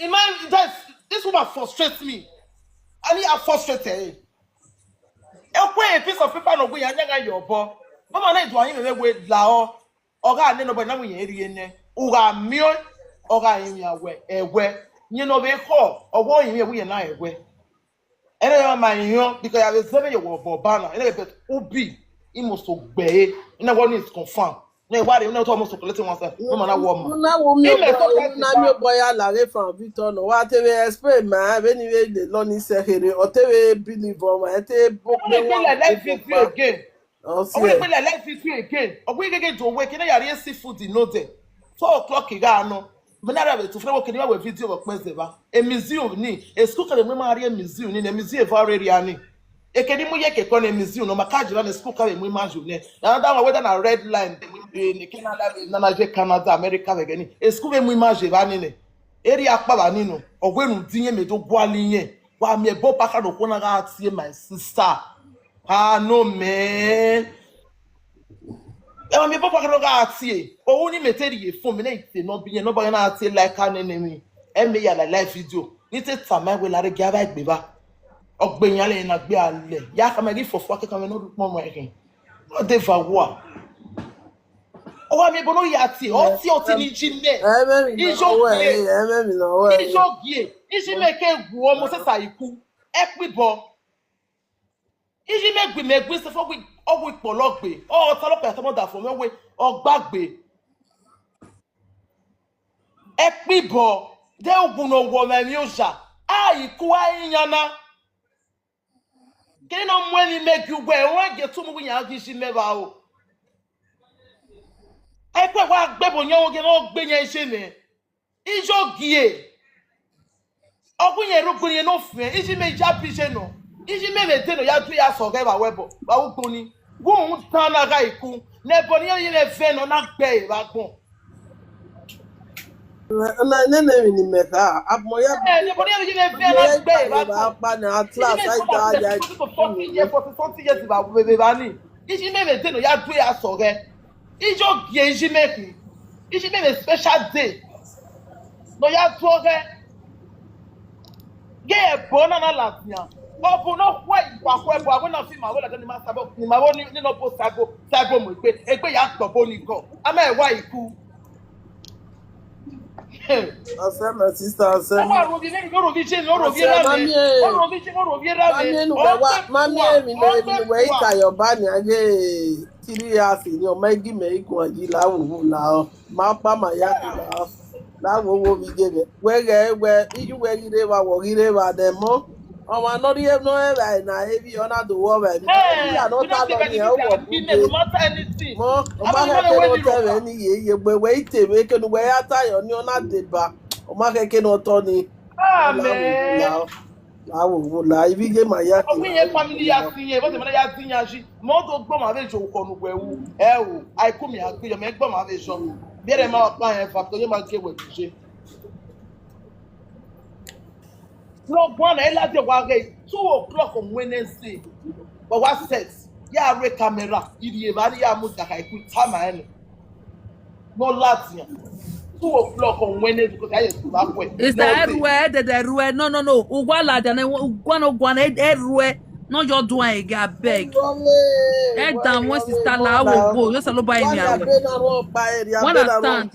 In my, this, this woman frustrates me. And I frustrated her. Ekwe a piece of paper no we ya nya yo bo. Mama na do a rinmwian mwẹ we la ọ. Ọ gha nene obọ na mu yẹn rhie nẹ, u gha miẹn, ọ gha rinmwian wẹ ẹwẹ, yẹn ne ọ vbe khọ, ọ wẹ ọ rinmwian wẹ yẹn na ẹwẹ. Ẹnẹ ya ma ihiọn, because ya vbe zẹ vbe ye wẹ ọbọ ọba na, ẹnẹ vbe bet ubi, I must obey, ẹnẹ wọ ni is confirm. Ne wa re, ne to must collect one side, no man na wọ ma. Na wo mi Ime obọ, to get na mi obọ ya la ghe from Victor no. Wa te vbe explain ma, vbe ni vbe de lo ni se here, ọ te vbe believe ọ ma, ẹ te bo Ọ pe gbe wa like that video again. Ọ wẹ gbe like live video again. Ọ wẹ gege do wẹ kene ya rhie seafood no de. Four o'clock gha nọ. Me na ra vbe tu fre wo kene wa wẹ video vbe ọkpẹn zẹ va. E museum ni, e school kẹvbe mu ima rhie museum ni, ne museum eva rre ria ni. Ekene mu ye ke kọ ne museum no, ma ka jira ne school kẹvbe mu ima ju nẹ. Na da wa whether na red line, eh, ne kina live, na na je Canada, America vbe gẹ ni. E school vbe mu ima je va ni nẹ. Area akpavba ni nọ. Ọ wẹ rhunmwuda iyẹn mẹ do gualọ iyẹn. Wa miẹn ẹbọ ọkpa kha ne okhuo na gha tie my sister. Ah, no, man. Ẹ wa miẹn ẹbọ ọkpa kha ne ọ gha tie. Ohun ni mẹ te rhie phone, mẹ na ite ne ọ biẹ, ne ọ ba na tie like a nene emwi. Ẹ mẹ ya la live video. Ni te tama wẹ la rre gia vba egbe va. Ọ gbe yan lẹ na gbe a lẹ. Ya khama ghi fọfua kẹkan mwẹ ne ọ rhie ukpọn mwẹ khin. Ọ de va wa. Ọ wa miẹn ẹbọ ne ọ ya tie, ọ tie ọtẹn ne iji mẹ. Ẹmwẹ emwi ne Ijo ọ wẹ, gie. Ẹmwẹ emwi ne ọ wẹ. Ijo gie. Iji mẹ ke gu ọmọ sẹsa iku. Ẹkpibọ. Iji mẹ gui mẹ gui sẹfọ gui, ọ gui kpọlọ gbe. Ọ ta lọkpa ya tọmọ da fo mẹ wẹ, ọ gba gbe. Ẹkpibọ. De ugun ne ọ wọ mẹ emwi oja. A Iku a iyan na. Kene ne ọ mu ẹmwẹ imẹ gie uwẹ, ọ gie tumu wẹ iyan ghi iye imẹ vbe aro. Ẹkue wa gbe ẹbọ yan ọghe ne ọ gbe yan iye mwẹ. Iye ogie. Ọ gu iyan rre ogbeni ne ọ fian, iye imẹ ya bi iye nọ. Iye imẹ vbe de ne ọ ya du ya sẹ ọghẹ vbe awẹ ẹbọ, vbe aro ugboni. Gu uhunmwu dan na gha iku, ne ẹbọ ne iran ye vbe ẹvẹn nọ na gbe ẹre vbe agbọn. Na nene emwi ne imẹ kha, abọ ya Ẹ, ne ẹbọ ne iran ye vbe ẹvẹn na gbe ẹre vbe agbọn. Akpa na atlas ai da ya. Forty something years vbe vbe vbe ni. Iye imẹ vbe de ne ọ ya du ya sẹ ọghẹ. Iye ogie iye imẹ khin. Iye imẹ vbe special day. Ne ọ ya du ọghẹ. Ghe ẹbọ na na ladian. Ọbọ ne ọ khuẹ ikpakhuẹ ẹbọ, a wẹ na fi ima wẹ ladian ne ima sabọ, ne ima vbe ni, ni nọ bo saibo, saibo mu egbe, egbe ya gbọbọ ni gọ. A ma wa iku. Accept, my sister, accept. Ọ wa ro vbe, ro vbe iye, ro vbe erha mwẹ. Ọ ro vbe iye, ro vbe erha mwẹ. Mami, enu wẹ wa, mami, emwi ne, emwi ne wẹ i ka yọ ba ni a ghe three years ni, ọ ma gi mẹ igun ayi la wo wo la ọ. Ma kpa ma ya kula la wo wo vbe iye mwẹ. Wẹ ghẹ wẹ, iye uwẹ ghi rre evba, wọ ghi rre evba nẹ mọ. Ọmwa ne ọ rhie ne ọ rẹn evbare na, emwi ọ na do wẹ ọvbare. Emwi ya ne ọ ta nọ ni, ẹ, ọ wọ bu de. Mọ, ọ ma khẹke ne ọ ta ẹmwẹ ni ye, ye gbe wẹ i te vbe kene uwẹ ya ta yọ ni, ọ na deba. Ọ ma khẹke ne ọ tọ ni. Amen. La wo wo la, ivbi ye ma ya. Ọ wẹ iye family ya sin ye, vbọzẹ ma na ya din yan yi. Mẹ ọ do gbe ọmwa vbe zẹ orukhọ ne uwẹ ru. Ẹ o, a i ku mẹ a gbe yọ, mẹ gbe ọmwa vbe zẹ. Biẹrẹ ma wa kpa rẹn eva, to ye ma gie wẹ gbe iye. Lọguan na, I ladian wa ghe two o'clock on Wednesday. Wa wa set. Ya rre camera, I rhie evba ni ya mu dakha ikun tama ẹnẹ. Ne ọ ladian. Two o'clock on Wednesday, because I used to work well. Is that Wednesday? Ẹrhuẹ, ẹdẹdẹ ẹrhuẹ. No, no, no. Uwa ladian, uwa no, uwa na, ẹrhuẹ. No, you do it again, abeg. Ẹ da wọn sister la wo wo, yo Osanobua emi awe. You understand?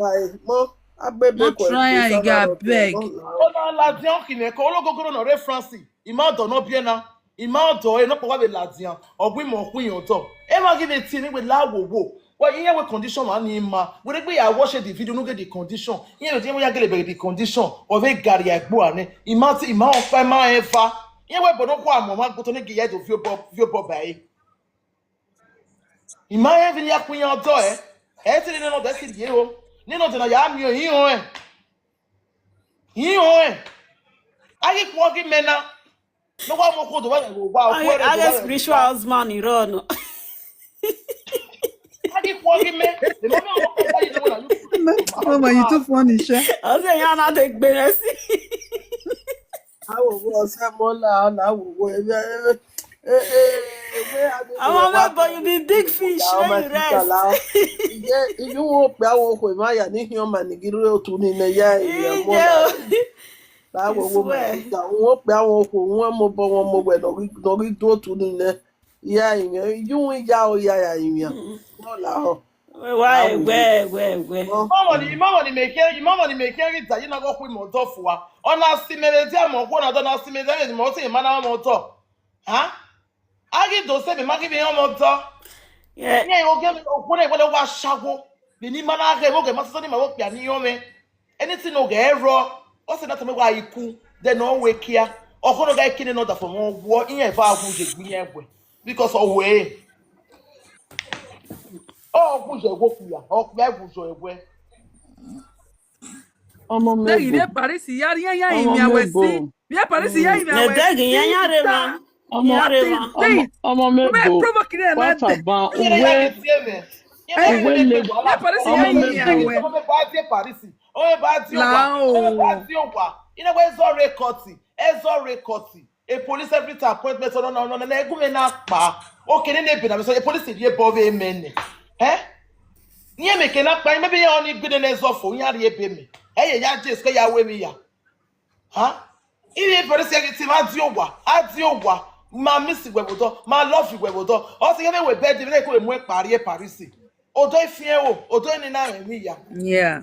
Agbebe. No try am again, abeg. Ọ na ladian khin nẹ, ke ologogoro ne ọ rre France, ima ọdọ ne ọ biẹ na, ima ọdọ ẹre nọkpa wa vbe ladian, ọ gu ima ọ khu iyan ọdọ. Emwa ghi vbe tie ne wẹ la wo wo. Wẹ iran wẹ condition ma ni ima. Wẹ rhie egbe ya watch the video, unu ghe the condition. Iran vbe ya gele bẹghe the condition. Ọ vbe gari a gbe ua nẹ. Ima ti, ima ọkpa, ima eva. Iran wẹ ẹbọ ne ọ khua mu ọmwa gbe otọ ne gie ya do viọ obọ, viọ obọ ba ẹre. Ima rẹn vbe ne ya ku iran ọdọ ẹ. Ẹ te ne nene ọdọ ẹ ti rhie ro. Nene ọdọ na ya miẹn iran ẹ. Iran ẹ. A ghi khuọghe mẹ na. Ne wa mu okhuo do wa, wa, wa, a ghe, okhuo a ghe rre spiritual husband rọ nọ. A ghi khuọghe mẹ. Ẹ ma mẹ ọmọ kan ba yi lọwọ na, you. Mama, you too funny, sha. Ọ sẹ ya na de gbe rẹ si. Awowo ọsẹ mọ la, la wowo, ebe, ebe, e, e, ebe, ebe, Ọmọ ebe, mẹ, but you be big fish when you rest. Iye, iye uwu okpia wo okhuo ma ya ni khian ọma ni ghi rre otu ni nẹ, ya, iye, mọ la. Iye o. La wowo, I swear. Ma, uwu okpia wo okhuo, uwu ọmọ obọ, uwu ọmọ wẹ, nọ ghi, nọ ghi do otu ni nẹ. Ya, iye, iye uwu iya o, ya, ya, iye. Mm. Mọ la họ. Wẹ, wẹ, wẹ, wẹ. Imọmọ ni, imọmọ ni mẹ khian, imọmọ ni mẹ khian ghi da ye na ghe ọ khu ima ọdọ fua. Ọ na si mẹ vbe dia mẹ ọghuọ na dọ, na si mẹ dia mẹ ọtẹn ima na ọmọ ọdọ. Ha? A ghi do sẹ mẹ, ma ghi vbe rẹn ọmọ ọdọ. Yeah. Iran igho gie okhuo na iwẹlẹ wa ṣagho. Vbe ne ima na ghe, vbe oghe ma sẹsẹ ne ima vbe okpia ne iran mwẹ. Anything ne ọ ghẹ rrọọ, ọ sẹ ne a tama wa iku, then ọ wẹ kia. Ọkhọ ne ọ gha kene ne ọ da fo mwẹ ọghuọ, iran eva wu ye egbe iran ẹguẹ. Because ọ wẹ. Ọ wu ye ẹguẹ okpia, ọ wẹ wu ye ẹguẹ. Ọmọ mẹ Deghi bo. Vbe Paris ya rhian ya Ọmọ imian mẹ wẹ bo. Si. Vbe Paris ya imian wẹ. Nẹ dẹghi ya ya rre ma. Ọmọ, ya rre ma. Ọmọ, ọmọ mẹ bo. Provoke rẹ na. What about uwe? Uwe le. Vbe Paris ya imian wẹ. Ọmọ mẹ ba die Paris. Ọmọ mẹ ba die owa. Ọmọ mẹ ba die owa. Ina wẹ zọ record. Ẹ zọ record. A police every time appointment, no, no, no, no, no, ẹgu mwẹ na kpa. Okay, ne ne ebe na, so a police rhie ebe ọvbehe mẹ nẹ. Eh? Iran mẹ ke na kpa, maybe iran ni gbe ne zọ fo, iran rhie ebe mẹ. Ẹ ye ya je, so ya wẹ emwi ya. Ha? Iran police ya ghi tie, ma die owa, a die owa, ma miss wẹ vbe odọ, ma love wẹ vbe odọ. Ọ sẹ iran vbe wẹ bed, ne ko mu ẹkpa rrie Paris. Odọ i fian ẹvbo, odọ ni na rẹn emwi ya. Yeah.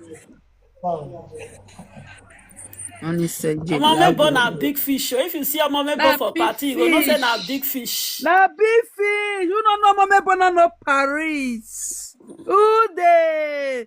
Ọmọ mẹ bo na big fish. So if you see ọmọ mẹ bo for party, you go know say na big fish. Na big fish. You no know ọmọ mẹ bo na no Paris. Who dey?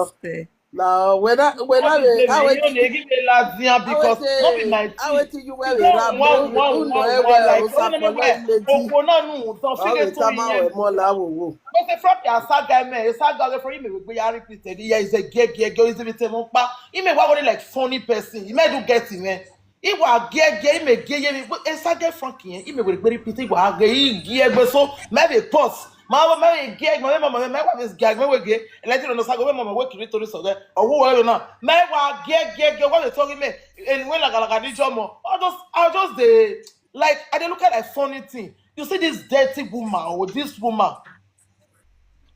Christ. Eh. Na whether whether All this they thing, I you know, wait they give me last year I because wait not be my I thing. Wait till you wear You a don't rap. One, one, Who know one, ever one, like, Osa oh, no, no, for no, lady. Okpo na nu, don't I feel wait it to come out me. With more la wo wo. But the front ya saga me, saga the front me we are repeated. Yeah, is a gay gay girl is with him pa. He may worry like funny person. He may do get him. Eh. He wa gay gay, he may gay gay. But a saga Frankie, eh, he may we repeat. He wa gay, he gay gay. So maybe pause. Ma ma ma gay, ma ma ma ma wa this gay, ma we gay. Let you know saga we mama we create to this other. Or who ever now. Ma wa gay gay gay. What they talking me? And when like like I need your more. I just I just dey like I dey look at a funny thing. You see this dirty woman or this woman.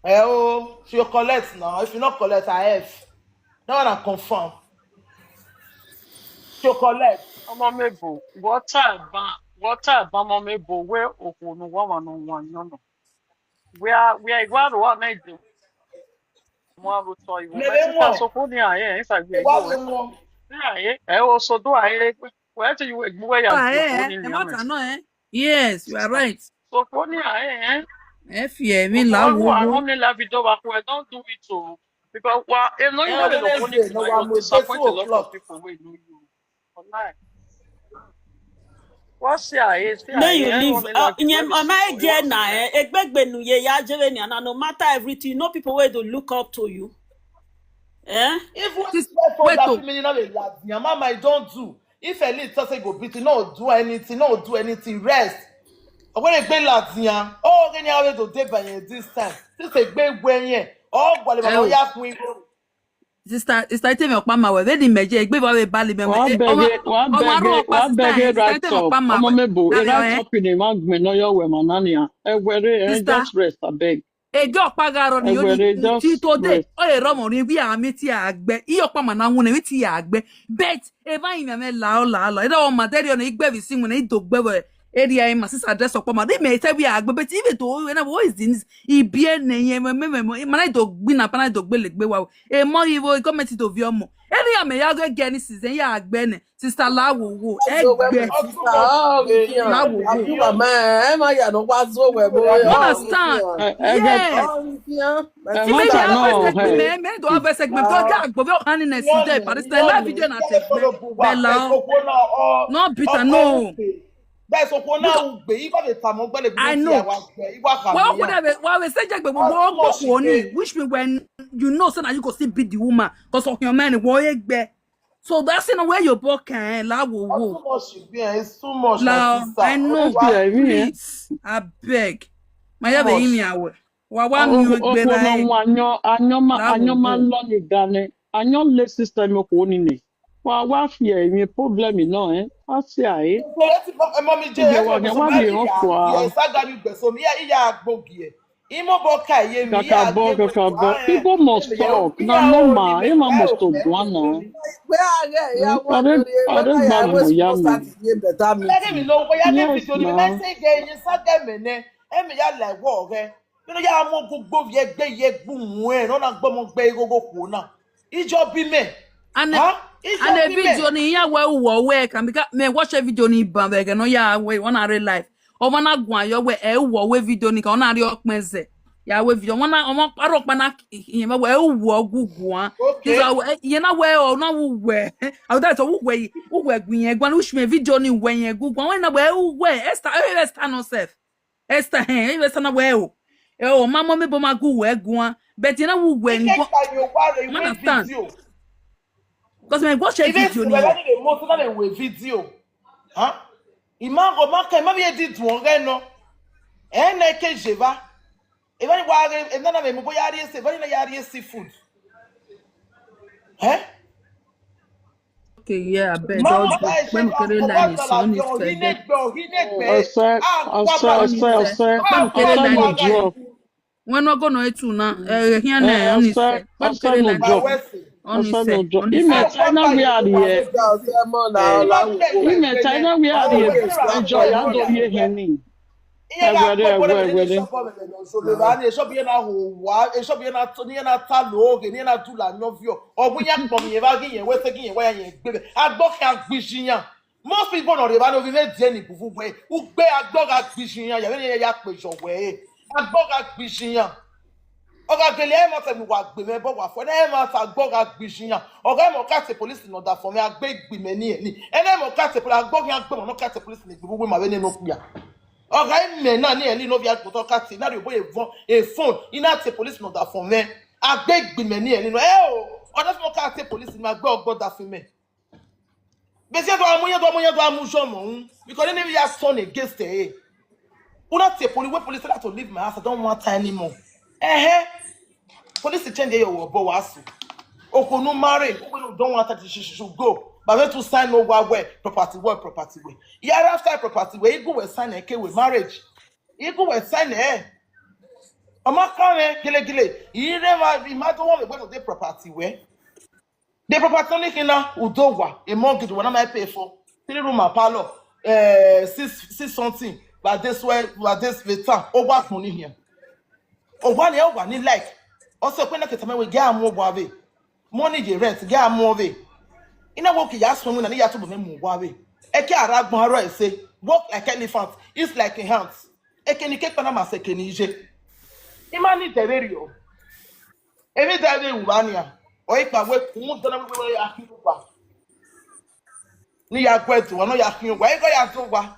Eh, oh, she go collect now. If you not collect, I have. That one I confirm. She go collect. Ọmọ mebo, water ban, water ban ọmọ mebo, wẹ okhuo ne uwa ọmwa ne uwa yan nọ. Wẹ a, wẹ a, I wa ro a na ide. Mu aro tọ iwe. Mẹ vbe Sister mọ. Sophronia, eh, if I be Wa you. Vbe mọ. Yeah, eh, eh, o so do I, eh, wẹ te you egbe wẹ ya Ah, bi eh, okhuo eh, ni ẹ ma nian ta mẹ. Nọ, eh? Yes, you are Sister right. Sophronia, eh, eh. Ẹ fi ẹmwẹ la Okhuo wo wo. Arọn ne la video wa khuẹ, don't do it o. Because wa, eh, no, you Ẹ know the Wednesday, Sophronia, no, you wa will mu egbe disappoint two a lot of o'clock. People wey know you. Online. What's your age? May you live. Uh, nyem, am I there now? Eh? Egbegbe nu ye ya jere ni, and no matter everything, you know people wey dey look up to you. Eh? Even this wait, oh. That meaning of a lad, yeah, mama, I don't do. If a little say go beat, no do anything, no do anything, rest. When they play lad, yeah, oh, then you have to day by this time. This a big way, yeah. Oh, what about ya queen? Sister, sister, tell me, Okpama, wẹ vbe ni mẹ ye, egbe vbe bali mẹ. Wa bẹghe, wa bẹghe, wa bẹghe right up. Ọmọ mebo, right up in a man gbẹn nọ yọ wẹ ma na nia. Ẹ wẹre, eh, just rest, abeg. Ege ọkpa gha rọ ni yo ni ti to de. Ọ ye rọmọ ni wi a mi ti a gbẹ. I Okpama na wun ne mi ti a gbẹ. But eva in me la la la. Eda o ma deri ọ ne igbe vi si wun ne i do gbe wẹ. Area in my sister dress Okpama. They may tell we a gbẹ, but even to we na what is this? I bi ene ye me me me. Ma na do gbi na pa na do gbele gbe wa. E mo yi wo comment do vi ọmọ. Eni ya me ya ghe ghe ni season ya gbe ne. Sister la wo wo. Egbe. La wo wo. Abuba ma, ẹ ma ya nọ wa zo wẹ bo. You understand? Yes. Ẹ ma ta nọ. Me, me do have a segment. Go ga gbo ve o hani ne si de. But it's the live video na take. Bella. No bitter, no. Bẹẹ sokhuo na ru gbe, I gba vbe tama ọgbẹlẹ gbe I know. Wa gbe, I wa kha Well, mẹ ya. Whatever, well, we say Jegbe, we Ọ walk too much for ni, gbe. Which mean when you know, say that you go see be the woman, because of your man, wo egbe. So that's in a way your book can la wo Ọ wo. Too much gbe, it's too much, my La, sister. I know, Wa- Please, I beg. My Too have much. Imi awe. Wa wa mi Okhuo egbe okhuo na nọ eh. Wọn anyọ anyọ ma La wo anyọ ma wo. Lọ ni gane. Anyọ le system okhuo ni ne. Wa wa fi emwi problem nọ, eh? A si a, eh? Mommy J, Iye wa gha wa rhie rọkua. Yes, I got you, but so me, yeah, yeah, go gear. Imo bo ka ye mi, Kakabọ, kakabọ. People must talk. Na normal. Emwa must talk one now. Where are they? Are they bad mo ya mi? Let me know where you get video. Yes, na. Say, yeah, you said them, eh? Emi ya la ẹvbo ọghẹ. Vbene ọ ya mu ogun gbe ovbi ẹgbe ye egbe umuẹn ne ọ na gbe ọmọ gbe ighogho khuo na. Ijọ bi mẹ. And Ha? Ijọ and a bi mẹ. Video ni iran wẹ uwọ wẹ can be me watch a video ni ban vbe ẹghẹ ne ọ ya wẹ ọ na re live. Ọmọ na guan yọ wẹ ẹ uwọ wẹ video ni kan ọ na re ọkpẹn zẹ. Ya wẹ video ọmọ na ọmọ aro pa na iyen wẹ uwọ gu guan. Okay. Iye na wẹ ọ na wu wẹ. Awuda to wu wẹ wu wẹ gu yẹn guan, which me video ni wẹ yẹn gu guan. Wẹ na wẹ uwẹ Esther, eh, Esther no self. Esther, eh, Esther na wẹ o. Eh, o ma mọ me bo ma gu wẹ guan. But you know who wẹ ni guan. Understand? Because me watch a video ni. Even mo tun na le we video. Huh? Ima go ma ka ima bi edi duon ghe no. Eh, na ke jeva. Eva ni wa ghe, ena na me mo bo ya rie se, eva ni na ya rie seafood. Eh? Okay, yeah, I bet. Mama, don't do. When we carry line is on his face. Ọsẹ, ọsẹ, ọsẹ, ọsẹ, ọsẹ no drop. When we go no etu na, eh, here na on his face. When we carry line is on his face. Ime China we are here. Ime China we are here. Enjoy ya do ye heni. Ẹwẹrẹ, ẹwẹrẹ, ẹwẹrẹ. Eshọbi na ho wa, eshọbi na to, ni na ta lo oge, ni na du la nyọ viọ. Ọgbẹn ya kpọ mi yẹn va gi yẹn, wẹ sẹ gi yẹn, wẹ ya yẹn gbe. Agbọ kha gbiji yan. Most people nọ rre evba ne ovbi mwẹ die ni bubu wẹ, ugbe agbọ gha gbiji iran, ya vbene iran ya kpe yọ wẹ re. Agbọ gha gbiji iran. Ọ gha gele ẹmwata ne uwa gbe mwẹ, but wa fo, ẹmwata agbọ gha gbiji iran. Ọ gha mẹ ọ ka te police ne ọ da fọn mwẹ, agbe gbe imẹ ni ẹli. Ẹna mẹ ọ ka te police, agbọ khian gbe mwẹ ne ọ ka te police ne egbe uwu ima vbene ne okpia. Ọ gha mẹ na ni ẹli ne ovbi agbọtọ ka te, na rhie obọ ye vọn, e phone, I na te police ne ọ da fọn mwẹ. Agbe gbe imẹ ni ẹli nọ. Ẹ o, ọ da fọn ka te police, ima gbe ọgbọ da fọn mẹ. Besides, wa mu yan, wa mu yan, wa mu yọ mọ un. Because any we are turn against her. Una te police, when police tell her to leave my house, I don't want her anymore. Eh, eh. Police change your word, but was. Okunu marry, we don't want her to, she, she should go. But we to sign no wa we, property we, property we. Yeah, after property we, you go we sign a K we marriage. You go we sign eh. Ọma kan mwẹ gele gele. Ire ma, I ma do want we go to the property we. The property only kina udo wa, a mortgage wa na ma pay for. Three room and parlor, eh, six, six something. But this way, but this way, town. Owa kun ni here. Owa ni, owa ni like. Also, when I get my way, get more wa we. Money dey rent, get more we. Ina wo ki ya sun na ni ya to be mu wa we. Eke ara gbọn aro ese, walk like elephant, eat like a ant. Eke ni ke kpana ma se eke ni je. Ima ni dẹ vberriọ. Emwi da vbe ru vba nian, ọ i kpa wẹ kun dọna wẹ ya khian owa. Ne I ya guẹ do uwa, ne ọ ya khian owa, igho ya do owa.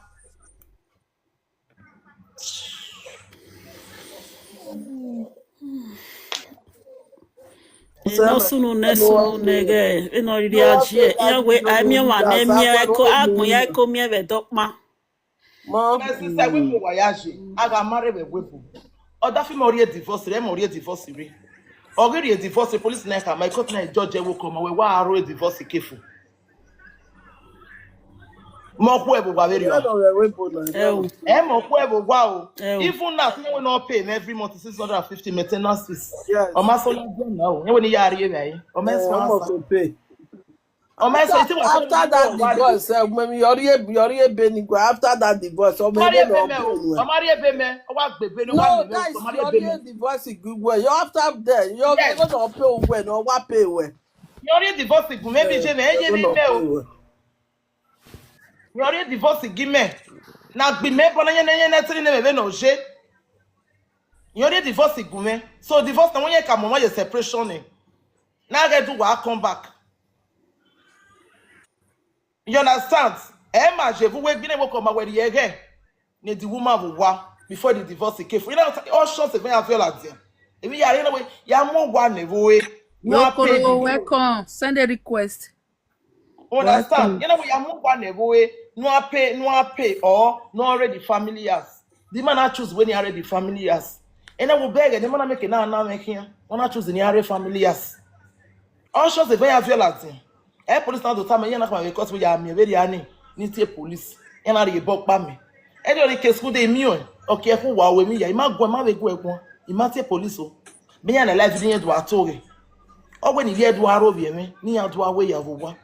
Ẹ ne ọ sunu nẹ, sunu nẹ ghẹ, vbene ọ rhirhi a gie, iran wẹ a i miẹn ọmwa ne ẹ miẹn ẹko, agbọn ya ẹko miẹn vbe ẹdẹ ọkpa. Mọ, my sister, we mu wa ya je. A gha marry vbe webo. Ọ da fi mẹ ọ rhie divorce rre, mẹ ọ rhie divorce rre. Ọ ghi rhie divorce, police na khama, court na judge ẹvbo kọ ma wẹ wa aro divorce kefu. Mọ khu ẹvbo wa vberriọ. Ẹ o. Ẹ mọ khu ẹvbo wa o. Ẹ o. Even now, someone no pay me every month six hundred and fifty maintenance fees. Yes. Ọ ma sọ na gbọ na o. Ẹ wẹ ne I ya rhie vbe a ye. Ọ ma sọ. Ọ ma sọ iti wa. After that divorce, eh, mẹ mi yọrọ ebe, yọrọ ebe ni gua. After that divorce, ọ ma rhie ebe mẹ o. Ọ ma rhie ebe mẹ. Ọ wa gbe ebe ne ọ wa. No, guys, yọrọ divorce gu wẹ. Yọ after that, yọ vbe no pay wẹ, no wa pay wẹ. Yọrọ divorce gu mẹ bi je mẹ, ẹ ye ni mẹ o. Yọrọ divorce gi mẹ. Na gbi mẹ bọ na yẹn na yẹn na tiri ne mẹ vbe no je. Yọrọ divorce gu mẹ. So divorce na wọn yẹn ka mọ wọn ye separation ni. Na ghẹ do wa come back. You understand? Ẹ ma je vbe uwu egbinna ẹvbo kọ ma wẹ rhie ẹghẹ ne the woman vbe owa before the divorce came. You know, all shots of ya feel like them. If you are, you know, ya mu owa ne vbe ore, no pay. Okoro, welcome. Send a request. Understand? You know, ya mu owa ne vbe ore, no pay, no pay, or no already family house. The man I choose when he already family house. And I will beg, the man I make it now, now make him. When I choose in the family house. All shots of ya feel like them. Ẹ police na do tama, iran na khama vbe court wẹ ya miẹn vberriọ ni, ni tie police. Iran na rhie ebe ọkpa mẹ. Ẹ de ọre ke school de imiọn, ọ ke khu wa ru emwi ya, I ma guẹ, ma vbe guẹ guan, I ma tie police o. Mẹ iran na life ni iran do a to ghe. Ọ wẹ ne I rhie do aro vbe ẹmwẹ, ne iran do a wẹ ya vbe owa.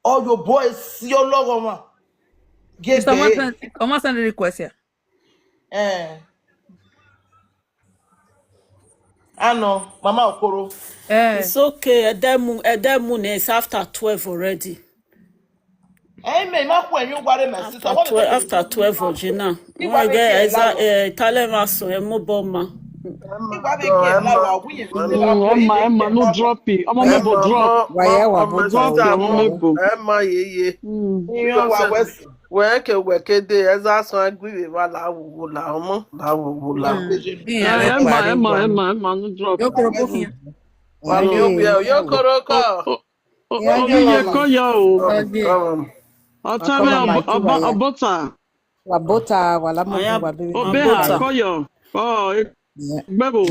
Ọ yo boy si ọlọghọmwa. Gie Mister gbe. Martin, come and send the request here. Eh. Ano, Mama Okoro. Eh. It's okay. Edemu, Edemu, it's after twelve already. Amen. Ma ku ẹyin uwa re, my sister. After twelve, after twelve, Regina. Wọ́n gẹ́ ẹ̀za, ẹ̀, talent ma sọ ẹ̀ mú bọ́ ma. Igua be ke la wa wi ye. Mm, ọmọ, ẹ ma no drop it. Ọmọ mebo drop. Wa ya wa bo drop, ọmọ mebo. Ẹ ma ye ye. Mm. Iran wa west. Wẹ ke wẹ ke de, ẹza sọn ẹgui vbe va la wowo la ọmọ, la wowo la. Mm. Ẹ ma, ẹ ma, ẹ ma, ẹ ma no drop. Yo koro ko khian. Wa ni o bi ẹ, yo koro ko. O, o, o, o bi ye ko ya o. Ọtẹn mwẹ, ọbọta. Wa bota, wa la mọ wa bebe. Obe ha ko yo. Oh, gbẹbo.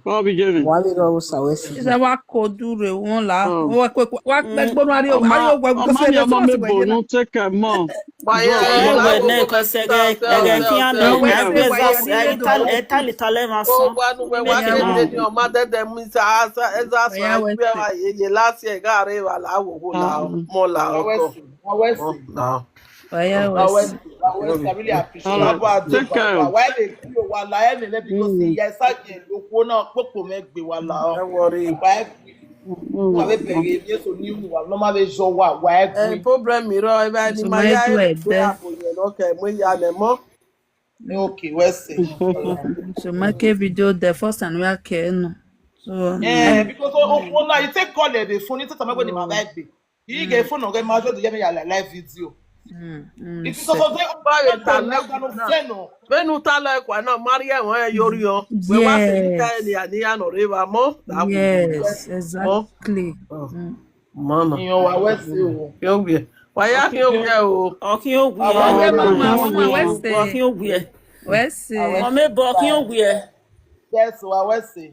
Ọ bi jẹ mi. Wa vbe rọ Osa wẹ si. Iza wa ko dure wọn la. Wa kpe gbonu ari o, ari o gwa gwa. Ọmọ mi, ọmọ mi bo nu take care mọ. Ẹwẹ ne kọsẹ ẹgẹ, ẹgẹ khian nọ, ẹgbẹ za, ẹ tali, tali ma sọ. Wa nu wẹ wa ke de ni ọma dẹdẹ mu sa sa ẹ za sọ ẹgbẹ wa ye ye la si ẹ ga re wa la wo wo la mọ la ọkọ. Wa wẹ si. Wa wẹ si. I really appreciate. All right. Abo adu. Take care. Wa, wa le bi o wa la ẹ mẹ because yes, I get lo ko na popo mẹ gbe wa la o. Don't worry. Wa ẹ Wa vbe bẹghe emwi eso ni unu wa, ne ọ ma vbe zọ wa, wa ẹgui. Problem rọ, eva ni ma ya ẹre gbe abo yẹn ne ọ kẹ mu ya nẹ mọ. Okay, wẹ sẹ. So make video the first time we are care no. So, eh, because okhuo na, I take call the phone, I take time when ma vbe gbe. I get phone, okay, ma just hear me ya live video. If it's also there, ba vbe ta lẹ no. Vbene u ta lẹ kua na, Maria wọn ẹ yori ọ. Wẹ wa sẹ ni ta ẹni a ni ya nọ rre vba mọ. Yes, exactly. Mama. Iyan wa wẹ sẹ o. Khian owiẹ. Wa ya khian owiẹ o. Ọ khian owiẹ. Ọ khian owiẹ. Wẹ sẹ. Ọmọ ebo ọ khian owiẹ. Yes, wa wẹ sẹ.